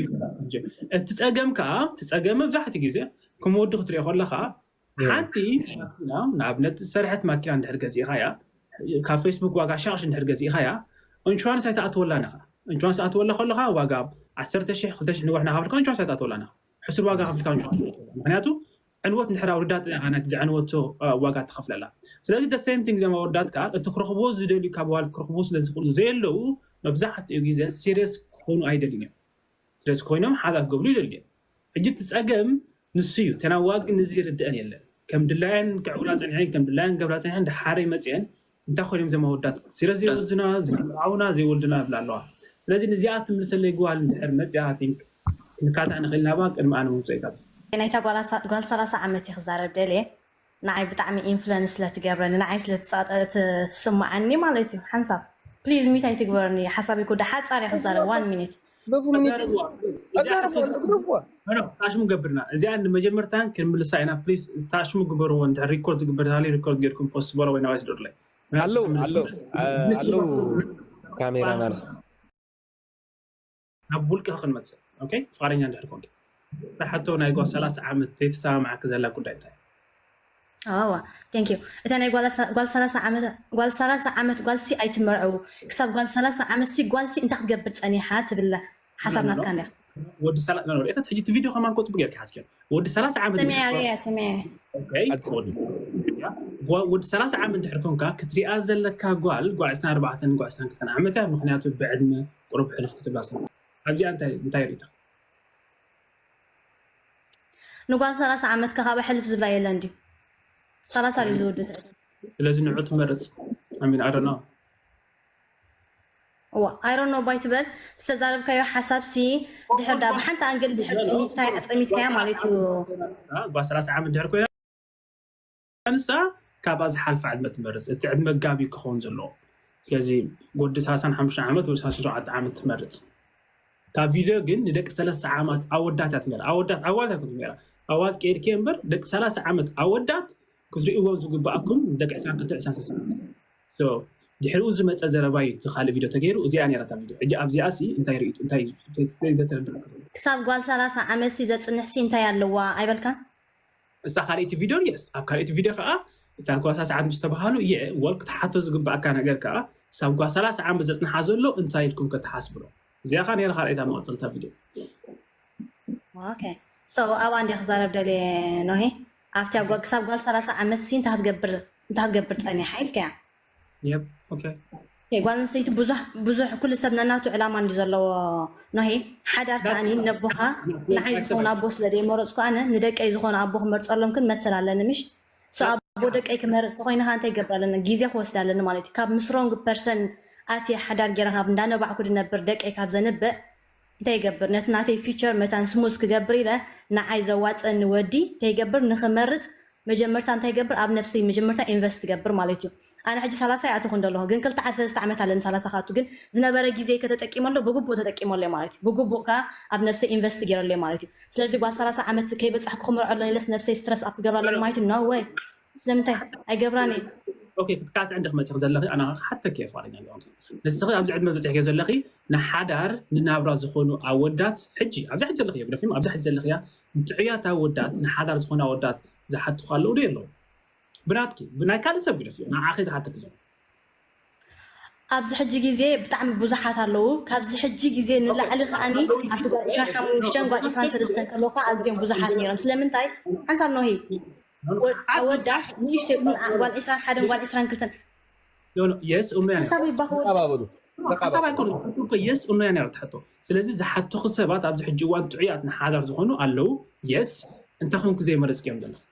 እቲ ፀገም ከዓ እቲ ፀገም መብዛሕትኡ ግዜ ከም ወዲ ክትሪኦ ከለካ ሓንቲ ማኪና ንኣብነት ዝሰርሐት ማኪና እንድሕር ገዚእካያ ካብ ፌስቡክ ዋጋ ሻቕሽ እንድሕር ገዚእካያ ኢንሹራንስ ኣይትኣትወላን ኢኻ። ኢንሹራንስ ኣትወላ ከለካ ዋጋ ዓሰርተ ሺሕ ክልተ ሺሕ ንወርሒ ናኸፍልካ ኢንሹራንስ ኣይትኣትወላን ኢኻ። ሕሱር ዋጋ ከፍልካ ኢንሹራንስ ኣይትኣትወላን። ምክንያቱ ዕንወት እንድሕር ኣውርዳ ጥራይ ኢኻ ናይቲ ዝዕንወቶ እ፣ ዋጋ ትኸፍለላ። ስለዚ the same thing እዞም ኣወዳት ከዓ እቲ ክረኽብዎ ዝደልዩ ካብ ኣዋልድ ክረኽብዎ ስለ ዝኽእሉ ዘየለዉ መብዛሕትኡ ግዜ ሲሪየስ ክኾኑ ኣይደልዩን እዮም። ስለዚ ኮይኖም ሓዛ ክገብሩ ይደልዩ እዮም። ሕጂ እቲ ፀገም ንሱ እዩ። ተን ኣዋልድ ግን ንዚ ይርድአን የለን። ከም ድላየን ክዕውላ ፀኒሐን ከም ድላየን ገብራ ፀኒሐን ድሓረይ መፅአን እንታይ ኮይኖም ዘም ኣወዳት ሲረስ ዘይወዝና ዘይምርዓውና ዘይወልድና ይብላ ኣለዋ። ስለዚ ንዚኣ ትምልሰለይ ጓል እንድሕር መፅኣ I think ክንካታዕ ንኽእል ናባ ቅድሚ ኣነ ምውፅእ ካብዚ። ናይታ ጓል ኣሳ- ጓል ሰላሳ ዓመት እየ ክዛረብ ደልየ ንዓይ ብጣዕሚ ኢንፍሉንስ ስለትገብረኒ ንዓይ ስለትስማዓኒ ማለት እዩ ሓንሳብ ፕሊዝ ሚት ኣይትግበርኒ ሓሳብ ይኩዳ ሓፃር እየ ክዛረብ one minute ግደፉ ሚኒት ተዛረብዋ። ኣዛረብዋ ግደፍዋ ኖ፣ ታሽሙ ገብርና እዚኣ ንመጀመርታን ክንምልሳ ኢና ፕሊዝ። ታሽሙ ግበርዎ እንድሕር ሪኮርድ ዝግበር ተሃልዩ ሪኮርድ ጌርኩም ፖስት በሎ ወይ ናባይ ስደዱለይ። ኣለዉ ኣለዉ ኣለዉ ካሜራማን ናብ ውልቅኻ ክንመፅእ ኦኬ ፍቃደኛ እንድሕር ኮንኪ። እታ ሕቶ ናይ ጓል ሰላሳ ዓመት ዘይተሰማማዓኪ ዘላ ጉዳይ እንታይ? ኣዋ thank you እታ ናይ ጓል ኣሳ- ጓል ሰላሳ ዓመት ጓል ሰላሳ ዓመት ጓል ሲ ኣይትመርዐው ክሳብ ጓል ሰላሳ ዓመት ሲ ጓል ሲ እንታይ ክትገብር ፀኒሓ ትብላ ሓሳብ ናትካ እንዲያ ወዲ ሰላ- ሪኢኻ ሕጂ እቲ ቪድዮ ከማን ኮ ጽቡቅ ጌርካ ሓዝክዮ። ወዲ ሰላሳ ዓመት ሰሚዐ ሪያ ሰሚዐ ኦኬ፣ ወዲ ሰላሳ ዓመት እንድሕር ኮንካ ክትሪኣ ዘለካ ጓል ጓል ዕስራን ኣርባዕተን ጓል ዕስራን ክልተን ዓመት እያ። ምክንያቱ ብዕድመ ቁሩብ ሕልፍ ክትብላ ስለ ኣብዚኣ እንታይ እንታይ ርኢታ? ንጓል ሰላሳ ዓመት ከካበ ሕልፍ ዝብላ የለን ድዩ? ሰላሳ ድዩ ዝወደደ ዕድመ? ስለዚ ንዑ ትመርጽ። I mean, I don't know. እዋ I don't know ባይ ትበል። ዝተዛረብካዮ ሓሳብ ሲ ድሕር ዳ ብሓንቲ ኣንግል ድሕር ጠሚትካያ ጠሚትካያ ማለት እዩ። ጓል ሰላሳ ዓመት ድሕር ኮይና ንሳ ካብኣ ዝሓልፋ ዕድመ ትመርጽ። እቲ ዕድመ ጋብ እዩ ክኸውን ዘለዎ። ስለዚ ወዲ ሰላሳን ሓሙሽተ ዓመት ወዲ ሰላሳን ሸውዓተ ዓመት ትመርጽ። ካብ ቪድዮ ግን ንደቂ ሰላሳ ዓመት ኣወዳት እያ ትመርጽ። ኣወዳት ኣዋልድ ኣይኮነትን ትመርጽ። ኣዋልድ ከይድኪ እምበር ደቂ ሰላሳ ዓመት ኣወዳት ክትርእይዎም ዝግባኣኩም ደቂ ዕስራን ክልተ ዕስራን ሰለስተ ዓመት። So ድሕሪኡ ዝመፀ ዘረባ እዩ እቲ ካልእ ቪድዮ ተገይሩ። እዚኣ ነይራ እታ ቪድዮ። ሕጂ ኣብዚኣ ሲ እንታይ ርእዩ እንታይ እንታይ ተረዳእካ? ክሳብ ጓል ሰላሳ ዓመት ሲ ዘፅንሕ ሲ እንታይ ኣለዋ ኣይበልካን? እሳ ካልኣይቲ ቪድዮ የስ ኣብ ካልኣይቲ ቪድዮ ከዓ እታ ጓሳ ሰዓት ምስ ተባሃሉ የ ወል ክትሓቶ ዝግባኣካ ነገር ከዓ ሳብ ጓ ሰላሳ ዓመት ዘፅንሓ ዘሎ እንታይ ኢልኩም ከተሓስብሎ? እዚኣ ከዓ ነይራ ካልኣይታ መቐፀልታ ቪድዮ። ኦኬ so ኣብኣ እንዲ ክዛረብ ደልየ ኖሄ ኣብቲ ኣብ ጓ- ክሳብ ጓል ሰላሳ ዓመት ሲ እንታይ ክትገብር እንታይ ክትገብር ፀኒሓ ኢልካያ? የብ ኦኬ ኦኬ፣ ጓል ኣንስተይቲ ብዙሕ ብዙሕ ኩሉ ሰብ ነናቱ ዕላማ እንዲ ዘለዎ ኖሄ ሓዳር ከዓኒ ነቦኻ ንዓይ ዝኸውን ኣቦ ስለ ዘይመረፅኩ ኣነ ንደቀይ ዝኾነ ኣቦ ክመርፀሎም ግን መሰል ኣለኒ ምሽ so ኣቦ ደቀይ ክመርፅ ተኮይነ ከዓ እንታይ ይገብር ኣለኒ ግዜ ክወስድ ኣለኒ ማለት እዩ ካብ ምስ wrong person ኣትየ ሓዳር ገይረ ካብ እንዳነባዕኩ ድነብር ደቀይ ካብ ዘንብዕ እንታይ ይገብር ነቲ ናተይ future መታን smooth ክገብር ኢለ ንዓይ ዘዋፀኒ ወዲ እንታይ ይገብር ንክመርፅ መጀመርታ እንታይ ይገብር ኣብ ነብሰይ መጀመርታ invest ይገብር ማለት እዩ ኣነ ሕጂ ሰላሳ ይኣተኹ እንደለኹ ግን ክልተ ዓሰርተ ሰለስተ ዓመት ኣለኒ ሰላሳ ካቱ ግን ዝነበረ ግዜ ከተጠቂመሉ ብግቡእ ተጠቂመሉ ማለት እዩ ብግቡእ ከዓ ኣብ ነብሰይ invest ገይረሉ ማለት እዩ ስለዚ ጓል ሰላሳ ዓመት ከይበፃሕኩ ክምርዖ ኣለኒ ኢለስ ነብሰይ stress up ክገብር ኣለኒ ማለት እዩ no way ስለምንታይ ኣይገብራን እየ ኦኬ ክትካትዕ እንደ ክመፅእ ዘለኺ ኣና ሓተኪ እየ ፋሪኛ ኣለኹ ንስኺ ኣብዚ ዕድመ በፂሕኪ ዘለኺ ንሓዳር ንናብራ ዝኾኑ ኣወዳት ሕጂ ኣብዚ ሕጂ ዘለኺ ብደፊም ኣብዚ ሕጂ ዘለኺያ ጥዑያት ኣወዳት ንሓዳር ዝኾኑ ኣወዳት ዝሓትኹ ኣለዉ ዶ የለዉ ብናትኪ ብናይ ካልእ ሰብ ግደፊ ንዓኺ ዝሓተኪ ዘሎ ኣብዚ ሕጂ ግዜ ብጣዕሚ ብዙሓት ኣለዉ ካብዚ ሕጂ ግዜ ንላዕሊ ከዓኒ ኣብቲ ጓል ዕስራን ሓሙሽተን ጓል ዕስራን ሰለስተን ከለዉ ከዓ ኣዝዮም ብዙሓት ነይሮም ስለምንታይ ሓንሳብ ኖሂ ኣወዳት ንእሽቶ ይኹን ጓል ዕስራን ሓደን ጓል ዕስራን ክልተን የስ ኡመያ ሓሳብ ይባኽወ ተቀባበሉ ሓሳብ ኣይኮነ የስ ኡመያ ነይራ ትሓቶ ስለዚ ዝሓትኹ ሰባት ኣብዚ ሕጂ እዋን ጥዑያት ንሓዳር ዝኾኑ ኣለዉ የስ እንታይ ኮንኩ ዘይመረፅክዮም ዘለኹ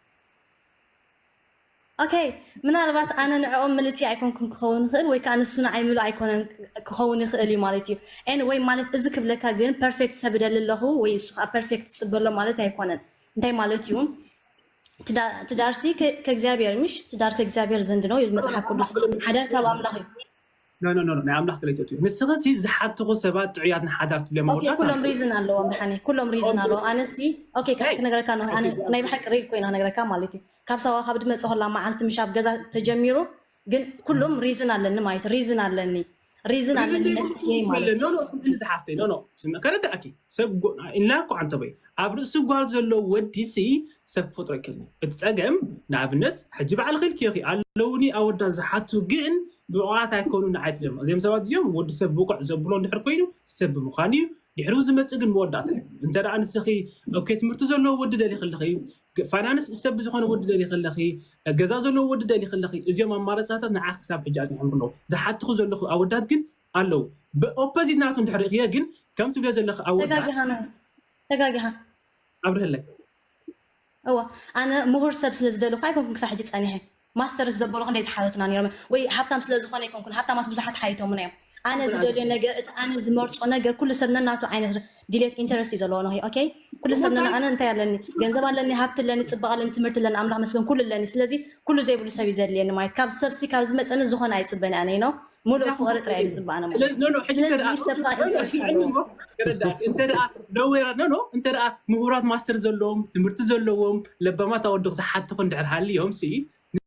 ኦኬ ምናልባት ኣነ ንዕኦም ምልቲ ኣይኮንኩን ክኸውን ይኽእል ወይ ከዓ ንሱ ንዓይ ምሉ ኣይኮነን ክኸውን ይኽእል እዩ ማለት እዩ ኤን ወይ ማለት እዚ ክብለካ ግን ፐርፌክት ሰብ ደሊ ኣለኹ ወይ እሱ ከዓ ፐርፌክት ትፅበሎ ማለት ኣይኮነን እንታይ ማለት እዩ ትዳርሲ ከእግዚኣብሔር ምሽ ትዳር ከእግዚኣብሔር ዘንድ ነው ይብል መፅሓፍ ቅዱስ ሓዳር ካብ ኣምላኽ እዩ ናይ ኣምላኽ ክለይተት እዩ ንስኽሲ ዝሓትኹ ሰባት ጥዑያት ንሓዳር ትብለ ኩሎም ሪዝን ኣለዎም ብሓኒ ኩሎም ሪዝን ኣለዎም ኣነሲ ክነግረካ ናይ ብሓቂ ሪድ ኮይና ክነግረካ ማለት እዩ ካብ ሳዋ ካብ ድመፀ ከላ መዓልቲ ምሽ ኣብ ገዛ ተጀሚሩ ግን ኩሎም ሪዝን ኣለኒ ማለት ሪዝን ኣለኒ ሪዝን ኣለኒ ነስትየ ማለት ዝሓፍተይ ከረዳእኪ ሰብ ኢልና እኮ ዓንተበይ ኣብ ርእሲ ጓል ዘሎ ወዲ ሲ ሰብ ክፈጥሮ ይክእል እቲ ፀገም ንኣብነት ሕጂ ባዕልኺ ኢልኪ ኣለውኒ ኣወዳት ዝሓቱ ግን ብቑዓት ኣይኮኑ ንዓይ ትብሎም እዚኦም ሰባት እዚኦም ወዲ ሰብ ብቑዕ ዘብሎ እንድሕር ኮይኑ ሰብ ብምዃኑ እዩ ድሕሪኡ ዝመፅእ ግን መወዳእታ እዩ እንተ ደኣ ንስኺ ኦኬ ትምህርቲ ዘለዎ ወዲ ደሊኺ ኣለኺ ፋይናንስ ስተብ ዝኾነ ወዲ ደሊኺ ኣለኺ ገዛ ዘለዎ ወዲ ደሊኺ ኣለኺ እዚኦም ኣማረፅታት ንዓ ክሳብ ሕጂ ኣፅኒሖም ኣለዉ ዝሓትኹ ዘለኹ ኣወዳት ግን ኣለዉ ብኦፖዚት ናቱ እንድሕር ርእኽዮ ግን ከም ትብልዮ ዘለኺ ኣወዳት ተጋጊኻ ተጋጊኻ ኣብርህለይ እዋ ኣነ ምሁር ሰብ ስለ ዝደለኹ ኣይኮንኩን ክሳብ ሕጂ ፀኒሐ ማስተርስ ዘበሉ ክንደይ ዝሓተቱና ነይሮም ወይ ሃብታም ስለ ዝኾነ ኣይኮንኩን ሃብታማት ብዙሓት ሓይቶምና እዮም ኣነ ዝደልዮ ነገር እቲ ኣነ ዝመርፆ ነገር ኩሉ ሰብ ነናቱ ዓይነት ድሌት ኢንተረስት እዩ ዘለዎ ነው ኦኬ ኩሉ ሰብ ነና ኣነ እንታይ ኣለኒ ገንዘብ ኣለኒ ሃብቲ ኣለኒ ፅባቅ ኣለኒ ትምህርቲ ኣለኒ ኣምላኽ መስገን ኩሉ ኣለኒ ስለዚ ኩሉ ዘይብሉ ሰብ እዩ ዘድልየኒ ማለት ካብ ሰብሲ ካብ ዝመፀኒ ዝኾነ ኣይፅበኒ ኣነ ነው ሙሉእ ፍቅሪ ጥራይ ዝፅበ ኣነ ማለት ስለዚ ሰብካ ኢንተረስት ኣለዎ እንተ ደኣ ነወራ ኖ ኖ እንተ ደኣ ምሁራት ማስተር ዘለዎም ትምህርቲ ዘለዎም ለባማት ኣወድኽ ዝሓትኹ እንድሕር ሃልዮም ሲ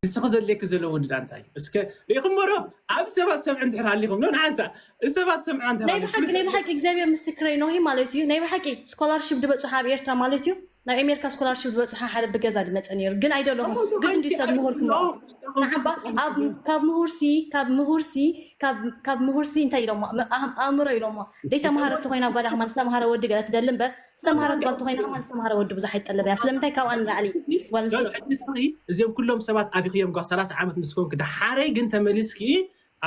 ንስኺ ዘድልየኪ ዘሎ ወዲ ዳኣ እንታይ እዩ? እስከ ሪኢኹሞ ዶ? ኣብ ሰባት ሰምዑ እንድሕር ሃሊኹም ዶ ንሓንሳእ ሰባት ሰምዑ እንተ ናይ ብሓቂ ናይ ብሓቂ እግዚኣብሔር ምስክረይ ነው ማለት እዩ ናይ ብሓቂ ስኮላርሽፕ ዝበፅሑ ኣብ ኤርትራ ማለት እዩ ናብ ኣሜሪካ ስኮላርሽፕ ዝበፅሓ ሓደ ብገዛ ዝመፀ ነይሩ፣ ግን ኣይደለኹም። ግድ እንዲ ሰብ ምሁር ክመ ንዓባ ካብ ምሁርሲ ካብ ምሁርሲ ካብ ምሁርሲ እንታይ ኢሎሞ? ኣእምሮ ኢሎሞ። ደይተምሃረ ተኮይና ጓል ከማን ዝተምሃረ ወዲ ገለ ትደሊ እምበር ዝተምሃረት ጓል ተኮይና ከማን ዝተምሃረ ወዲ ብዙሕ ኣይጠለብ እያ። ስለምንታይ ካብኣ ንላዕሊ ጓል ኣንስተይቲ እዚኦም ኩሎም ሰባት ኣቢኽዮም ጓ ሰላሳ ዓመት ምስ ኮንክ ደሓረይ ግን ተመሊስኪ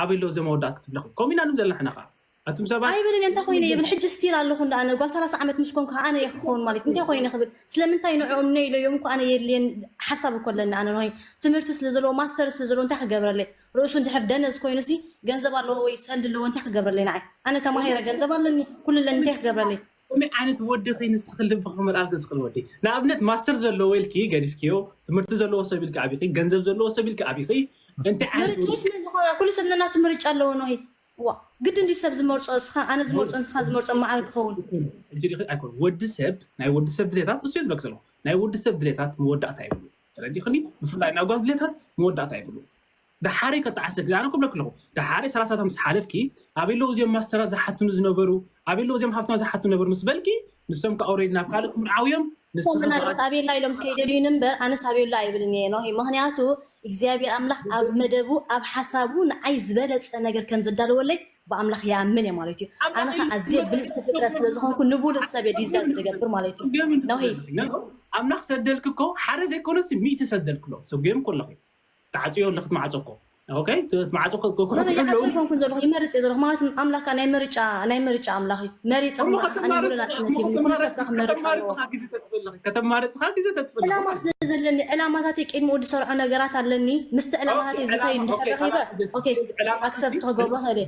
ኣበይ ኣለዉ እዞም ኣወዳት ክትብለኺ ከምኡ ኢና ንብል ዘለና ሕና ከዓ ኣቱም ሰባት ኣይብልን እየ እንታይ ኮይነ ይብል ሕጂ ስቲል ኣለኹ እንዳ ኣነ ጓል ሰላሳ ዓመት ምስ ኮንኩ ኣነ እየ ክኸውን ማለት እንታይ ኮይነ ክብል ስለምንታይ ንዕኦም ነይ ኢለዮም እኮ ኣነ የድልየን ሓሳብ እኮ ኣለኒ ኣነ ንሆይ ትምህርቲ ስለ ዘለዎ ማስተር ስለ ዘለዎ እንታይ ክገብረለይ ርእሱ እንድሕር ደነዝ ኮይኑ ሲ ገንዘብ ኣለዎ ወይ ሰልዲ ኣለዎ እንታይ ክገብረለይ ንዓይ ኣነ ተማሂረ ገንዘብ ኣለኒ ኩሉ ኣለኒ እንታይ ክገብረለይ ከመይ ዓይነት ወዲ ኺ ንስኺ ልቢ ክመልኣልኪ ዝኽእል ወዲ ንኣብነት ማስተር ዘለዎ ኢልኪ ገዲፍክዮ ትምህርቲ ዘለዎ ሰብ ኢልኪ ኣቢኺ ገንዘብ ዘለዎ ሰብ ኢልኪ ኣቢኺ እንታይ ዓይነት ምርጫ ስለ ዝኾነ ኩሉ ሰብ ነናቱ ምርጫ ኣለዎ ኖሂ ዋ ግድ እንዲ ሰብ ዝመርጾ እስኻ ኣነ ዝመርጾ ንስኻ ዝመርጾ ማዕረ ክኸውን ሕጂ ዲኺ ኣይኮን ወዲ ሰብ ናይ ወዲ ሰብ ድሌታት እሱ ዝብለክ ዘለኹ ናይ ወዲ ሰብ ድሌታት መወዳእታ ይብሉ ተረዲኽኒ ብፍላይ ናይ ጓል ድሌታት መወዳእታ ይብሉ ደሓረይ ከተዓሰኪ ኣነ ክብለክ ኣለኹ ደሓረይ ሰላሳታት ምስ ሓለፍኪ ኣበይ ኣለዉ እዚኦም ማስተራት ዝሓትኑ ዝነበሩ ኣበይ ኣለዉ እዚኦም ሃብትና ዝሓትኑ ነበሩ ምስ በልኪ ንሶም ከዓ ኦሬዲ ናብ ካልእ ክምርዓው እዮም ንስኺ ምናልባት ኣቤላ ኢሎም ከይደልዩኒ እምበር ኣነስ ኣቤላ ኣይብልን እየ ኖሂ ምክንያቱ እግዚኣብሔር ኣምላኽ ኣብ መደቡ ኣብ ሓሳቡ ንዓይ ዝበለፀ ነገር ከም ዘዳለወለይ ብኣምላኽ ይኣምን እየ ማለት እዩ ኣነ ከዓ ኣዝየ ብልፅቲ ፍጥረት ስለ ዝኾንኩ ንብሉፅ ሰብ እየ ዲዘርቭ ዝገብር ማለት እዩ ኖሂ ኣምላኽ ሰደልክ እኮ ሓደ ዘይኮነስ ሚእቲ ሰደልክሎ ሰጉዮም ከለኹ ተዓፅዮ ኣለኽት ማዕፆ እኮ ማዕፆ ይኮንኩን ዘለኹ ይመርፅ እየ ዘለኹ ማለት ኣምላካ ናይ ምርጫ ናይ ምርጫ ኣምላኽ እዩ መሪፅኒ ኣነ ሙሉ ናፅነት ይብኒ ኩሉ ሰብካ ክመርፅ ኣለዎ ከተማርፅካ ግዜ ተጥፍላ ዕላማ ስለ ዘለኒ ዕላማታተይ ቅድሚ ወዲ ሰርዖ ነገራት ኣለኒ ምስቲ ዕላማታተይ ዝኸይድ እንድሕር ረኺበ ኣክሰፕት ክገብሮ ኸእለ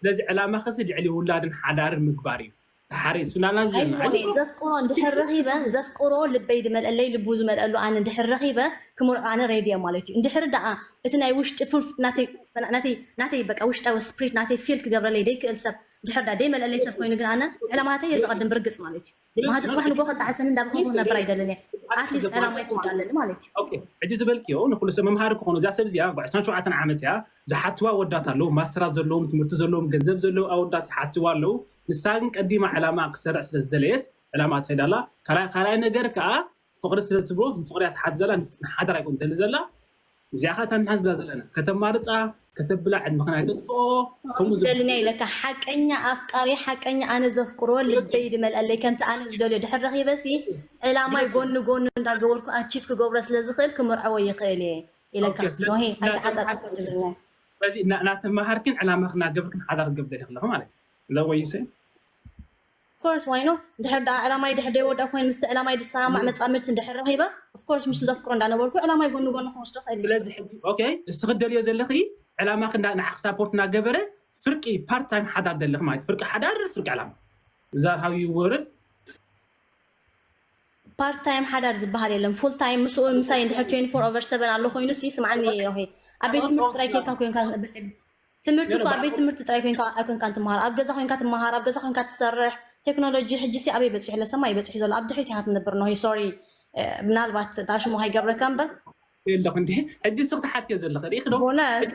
ስለዚ ዕላማ ከሲ ልዕሊ ውላድን ሓዳርን ምግባር እዩ ተሓሪሱናና ዘለና ዘፍቅሮ እንድሕር ረኺበ ዘፍቅሮ ልበይ ዝመልአለይ ልቡ ዝመልአሉ ኣነ እንድሕር ረኺበ ክምርዖ ኣነ ሬድዮ ማለት እዩ እንድሕር ደኣ እቲ ናይ ውሽጢ ፉል ናተይ በቃ ውሽጣዊ ስፕሪት ናተይ ፊል ክገብረለይ ደይክእል ሰብ እንድሕር ደኣ ደይመልአለይ ሰብ ኮይኑ ግን ኣነ ዕላማተይ የዘቐድም ብርግፅ ማለት እዩ ማህቱ ፅባሕ ንጎ ከጣዕሰኒ እንዳበኸንኩ ክነብር ኣይደልን እየ ኣትሊስት ዕላማ ይክወዳ ኣለኒ ማለት እዩ ሕጂ ዝበልክዮ ንኩሉ ሰብ መምሃሪ ክኾኑ እዚኣ ሰብ እዚኣ ዕስራን ሸውዓተን ዓመት እያ ዝሓትዋ ወዳት ኣለዉ ማስተራት ዘለዎም ትምህርቲ ዘለዎም ገንዘብ ዘለዉ ኣወዳት ይሓትዋ ኣለዉ ንሳ ግን ቀዲማ ዕላማ ክሰርዕ ስለ ዝደለየት ዕላማ ትኸይድ ኣላ ካልኣይ ነገር ከዓ ፍቕሪ ስለ ትብሎ ፍቕሪ እያ ትሓት ዘላ ንሓዳር ኣይኮን ትደሊ ዘላ እዚኣ ከዓ ታንሓን ዝብላ ዘለና ከተማርፃ ከተብላ ዕድመኽን ኣይተጥፍኦ ከምኡ ዝብል ደልና ኢለካ ሓቀኛ ኣፍቃሪ ሓቀኛ ኣነ ዘፍቅሮ ልበይ ድመልአለይ ከምቲ ኣነ ዝደልዮ ድሕር ረኺበሲ ዕላማይ ጎኒ ጎኒ እንዳገበርኩ ኣቺቭ ክገብሮ ስለ ዝኽእል ክምርዐዎ ይኽእል እየ ኢለካ ኖሄ ኣይተዓፃፅፎ ትግርኛ ስለዚ እናተማሃርክን ዕላማ ክናገብርክን ሓዳር ክገብር ደሊ ከለኹ ማለት እዩ እዛ ወይሰ course why not ድሕር ደኣ ዕላማይ ድሕር ደይወዳ ኮይኑ ምስቲ ዕላማይ ድሰማማዕ መጻምድቲ እንድሕር ረኺበ of course ምስቲ ዘፍቅሮ እንዳነበርኩ ዕላማይ ጎኒ ጎኒ ክወስዶ ክእል እየ። ስለዚ ሕጂ okay እስኺ ትደልዮ ዘለኺ ዕላማኺ እንዳ ንዓኺ ሳፖርት እናገበረ ፍርቂ ፓርት ታይም ሓዳር ደለኺ ማለት ፍርቂ ሓዳር ፍርቂ ዕላማ is that how you word it ፓርት ታይም ሓዳር ዝበሃል የለን ፉል ታይም ምስኡ ምሳይ እንድሕር twenty four over seven ኣሎ ኮይኑ ሲ ስምዓኒ ኖሄ ኣብ ቤት ትምህርቲ ጥራይ ኬድካ ኮንካ ትምህርቲ እኮ ኣብ ቤት ትምህርቲ ጥራይ ኮይንካ ኣይኮንካን ትመሃር ኣብ ገዛ ኮይንካ ትመሃር ኣብ ገዛ ኮይንካ ትሰርሕ ቴክኖሎጂ ሕጂ ሲ ኣበይ በፂሑ ለሰማይ በፂሑ ዘሎ ኣብ ድሕሪት ኢኻ ትነብር ኖሄ ሶሪ ምናልባት ዳሽሞ ከይገብረካ እምበር የለኹ እንዲ ሕጂ ስኽ ትሓትዮ ዘለኸ ሪኢኽ ዶ ቦነስ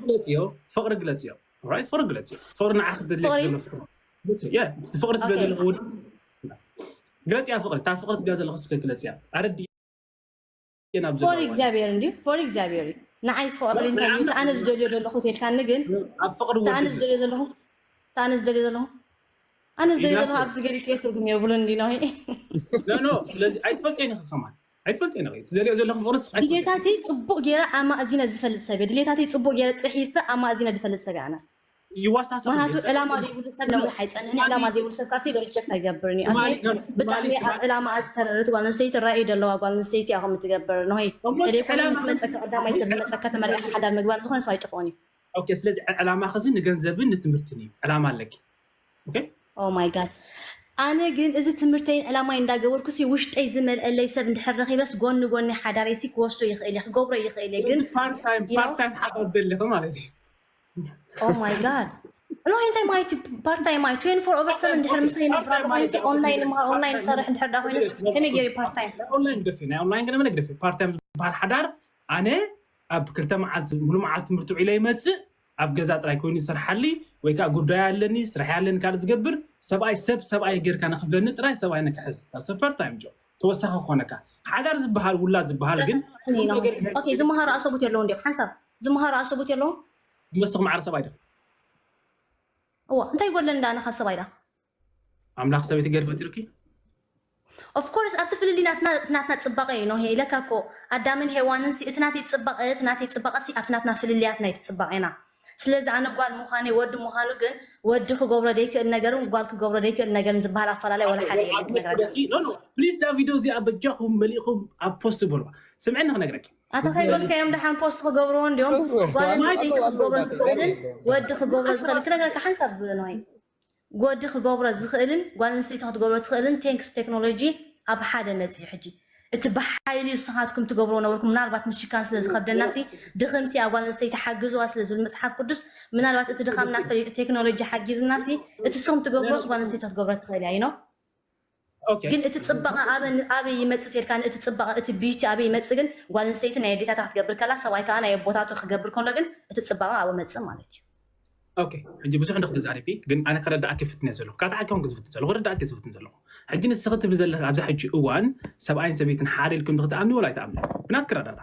ግለፅዮ ፍቕሪ ግለፅዮ ራይት ፍቕሪ ግለፅዮ ፍቕሪ ንዓ ክደለ ዘሎ ፍቕሪ ግለፅዮ ፍቕሪ ትብለ ዘለኹ ግለፅያ ፍቕሪ እታ ፍቕሪ ትብያ ዘለኹ ስከ ግለፅያ ኣረዲ ፎር እግዚኣብሔር እንዲ ፎር እግዚኣብሔር እዩ ንዓይ ፍቅሪ እንታይ እዩ ኣነ ዝደልዮ ዘለኹ ተልካኒ ግን ኣነ ዝደልዮ ዘለኹ ኣነ ዝደልዮ ዘለኹ ኣነ ዝደልዮ ዘለኹ ኣብዚ ገሊፅ እየ ትርጉም የብሉ እንዲ ነው ኖ ስለዚ ኣይትፈልጥ ኢኻ ከማን ኣይትፈልጥ ኢኻ ትደልዮ ዘለኹ ፍቅሪ ድሌታተይ ፅቡቅ ገይረ ኣማእዚነ ዝፈልጥ ሰብ እየ ድሌታተይ ፅቡቅ ገይረ ፅሒፈ ኣማእዚነ ዝፈልጥ ሰብ እየ ኣነ ይዋሳሰብ ምክንያቱ ዕላማ ዘይብሉ ሰብ ነዊሕ ኣይፀንሕን ዕላማ ዘይብሉ ሰብ ካሲ ሪጀክት ኣይገብርን እዩ ብጣዕሚ ኣብ ዕላማ ዝተረርት ጓል ኣንስተይቲ ራእይ ዘለዋ ጓል ኣንስተይቲ እያ ከምትገብር ንሆይ ተደይኮነ ምስ መፀካ ቀዳማይ ሰብ ዝመፀካ ተመሪዕካ ሓዳር ምግባር ዝኾነ ሰብ ኣይጠፍኦን እዩ ስለዚ ዕላማ ከዚ ንገንዘብን ንትምህርትን እዩ ዕላማ ኣለኪ ኦማይ ጋድ ኣነ ግን እዚ ትምህርተይን ዕላማይ እንዳገበርኩ ሲ ውሽጠይ ዝመልአለይ ሰብ እንድሕር ረኪበስ ጎኒ ጎኒ ሓዳረይ ሲ ክወስዶ ይኽእል እየ ክገብሮ ይኽእል እየ ግን ፓርትታይም ሓዳር ደለኺ ማለት እዩ Oh my god. No, እንታይ ማለት ፓርት ታይም ማለት twenty four over seven ድሕር ምሳይ ነብራ ኮይንሲ ኦንላይን ምሃር ኦንላይን ሰርሕ ድሕር ዳ ኮይንስ ከመይ ገይሩ ፓርት ታይም ኦንላይን ግደፊ ናይ ኦንላይን ገለ መለ ግደፊ ፓርት ታይም ዝበሃል ሓዳር ኣነ ኣብ ክልተ መዓልቲ ሙሉ መዓልቲ ትምህርቲ ውዒለ ይመፅእ ኣብ ገዛ ጥራይ ኮይኑ ይሰርሓሊ ወይ ከዓ ጉዳይ ኣለኒ ስራሕ ኣለኒ ካልእ ዝገብር ሰብኣይ ሰብ ሰብኣይ ጌርካ ንክብለኒ ጥራይ ሰብኣይ ንክሕዝ ሰፈር ታይም ጆ ተወሳኺ ክኾነካ። ሓዳር ዝበሃል፣ ውላድ ዝበሃል ግን ኦኬ፣ ዝመሃሩ ኣሰቡት የለውን ድዮም? ሓንሳብ ዝመሃሩ ኣሰቡት የለውን? መስተኹም ዓረ ሰብኣይ ዶ? እዋ፣ እንታይ ይጎድለኒ ዳ ኣነ ካብ ሰብኣይ ዳ? ኣምላኽ ሰበይቲ ገይሩ ፈጢሩኪ? ኦፍኮርስ ኣብቲ ፍልልይ ናትና ናትና ፅባቐ እዩ። ኖሄ ኢለካ እኮ ኣዳምን ሄዋንን ሲ እቲ ናተይ ፅባቐ እቲ ናተይ ፅባቐ ሲ ኣብቲ ናትና ፍልልያትና እዩ እቲ ፅባቐና። ስለዚ ኣነ ጓል ምዃነይ ወዲ ምዃኑ ግን ወዲ ክገብሮ ዘይክእል ነገርን ጓል ክገብሮ ዘይክእል ነገርን ዝበሃል ኣፈላላይ ወላ ሓደ የለን ክነግረካ። ፕሊዝ እዛ ቪድዮ እዚኣ በጃኹም መሊእኹም ኣብ ፖስት በልዋ። ስምዕኒ ክነግረኪ ኣታ ከይበልካዮም ደሓን ፖስት ክገብርዎ እንዲዮም። ጓል ኣንስተይቲ ክትገብሮ ዝኽእልን ወዲ ክገብሮ ዝኽእል ክነግረካ ሓንሳብ ኖሄ። ወዲ ክገብሮ ዝኽእልን ጓል ኣንስተይቲ ክትገብሮ ትኽእልን ቴንክስ ቴክኖሎጂ ኣብ ሓደ መፅዩ። ሕጂ እቲ ብሓይሊ ንስኻትኩም ትገብርዎ ነበርኩም ምናልባት ምሽካም ስለ ዝኸብደና ሲ ድኽምቲ እያ ጓል ኣንስተይቲ ሓግዝዋ ስለ ዝብል መፅሓፍ ቅዱስ ምናልባት እቲ ድኻምና ፈሊጡ ቴክኖሎጂ ሓጊዝና ሲ እቲ ንስኹም ትገብሮስ ጓል ኣንስተይቲ ክትገብሮ ትኽእል እያ ኢኖ። ኦኬ ግን እቲ ፅባቐ ኣበን ኣበይ ይመፅእ ተልካ እቲ ፅባቐ እቲ ቢዩቲ ኣበይ ይመፅእ ግን ጓል ኣንስተይቲ ናይ ኣዴታታ ክትገብር ከላ ሰብኣይ ከዓ ናይ ኣቦታቱ ክገብር ከሎ ግን እቲ ፅባቐ ኣብኡ መፅእ ማለት እዩ። ኦኬ ሕጂ ብዙሕ እንደ ክትዛረቢ ግን ኣነ ከረዳእኪ ፍትን እየ ዘለኹ። ካታዓኪ ኹን ዝፍትን ዘለኹ፣ ከረዳእኪ ዝፍትን ዘለኹ። ሕጂ ንስኺ ትብሊ ዘለኺ ኣብዚ ሕጂ እዋን ሰብኣይን ሰበይትን ሓደ ኢልኩም ክትኣምኒ ወላ ኣይትኣምኒ? ብናትኪ ረዳዳ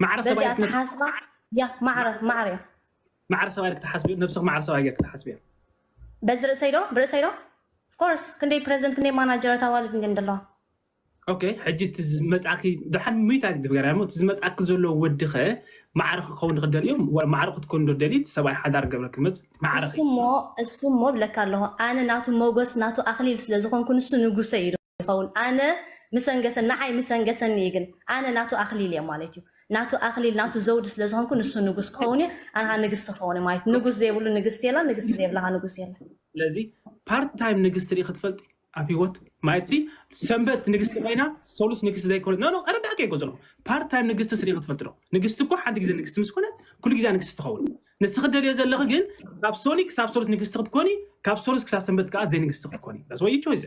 ማዕረ በዚ ሰብኣይ ኣተሓስባ ያ ማዕረ ማዕረ እያ። ማዕረ ሰብኣይ ክትሓስቢ፣ ነብስኺ ማዕረ ሰብኣይ ገይርኪ ክትሓስቢ እያ። በዚ ርእሰይ ዶ ብርእሰይ ዶ ኦፍኮርስ ክንደይ ፕሬዚደንት ክንደይ ማናጀራት ኣዋልድ እንድን ዘለዋ ኦኬ ሕጂ እቲ ዝመጻእኪ ደሓን ምይታ ግድብ ገራ እሞ እቲ ዝመጻእኪ ዘሎ ወዲ ኸ ማዕረ ክኸውን ክደልዮም ወ- ማዕረ ክትኮን ዶ ደሊ? እቲ ሰብኣይ ሓዳር ገብረ ክትመጽእ ማዕረ ኸ- እሱሞ እሱሞ ብለካ ኣለኹ ኣነ ናቱ ሞገስ ናቱ ኣኽሊል ስለ ዝኾንኩ ንሱ ንጉሰ እዩ ይኸውን ኣነ ምሰንገሰን ንዓይ ምሰንገሰኒ እዩ ግን ኣነ ናቱ ኣኽሊል እየ ማለት እዩ ናቱ ኣኽሊል ናቱ ዘውዲ ስለ ዝኾንኩ ንሱ ንጉስ ክኸውን እዩ ኣነ ንግስቲ ክኸውን እየ ማለት እዩ ንጉስ ዘይብሉ ንግስቲ የላ ንግስቲ ዘይብላኻ ንጉስ የላ ስለዚ ፓርት ታይም ንግስቲ ርኢ ክትፈልጢ ኣብ ህይወት ማለት ሲ ሰንበት ንግስቲ ኮይና ሰሉስ ንግስቲ ዘይኮነት ኖ ኖ ረዳእኪ እኮ ዘለኹ ፓርት ታይም ንግስቲ ስሪ ክትፈልጢ ዶ ንግስቲ እኮ ሓንቲ ግዜ ንግስቲ ምስ ኮነት ኩሉ ግዜ ንግስቲ ትኸውን ንስኺ ደልዮ ዘለኺ ግን ካብ ሶኒ ክሳብ ሰሉስ ንግስቲ ክትኮኒ ካብ ሰሉስ ክሳብ ሰንበት ከዓ ዘይንግስቲ ክትኮኒ that's what you choose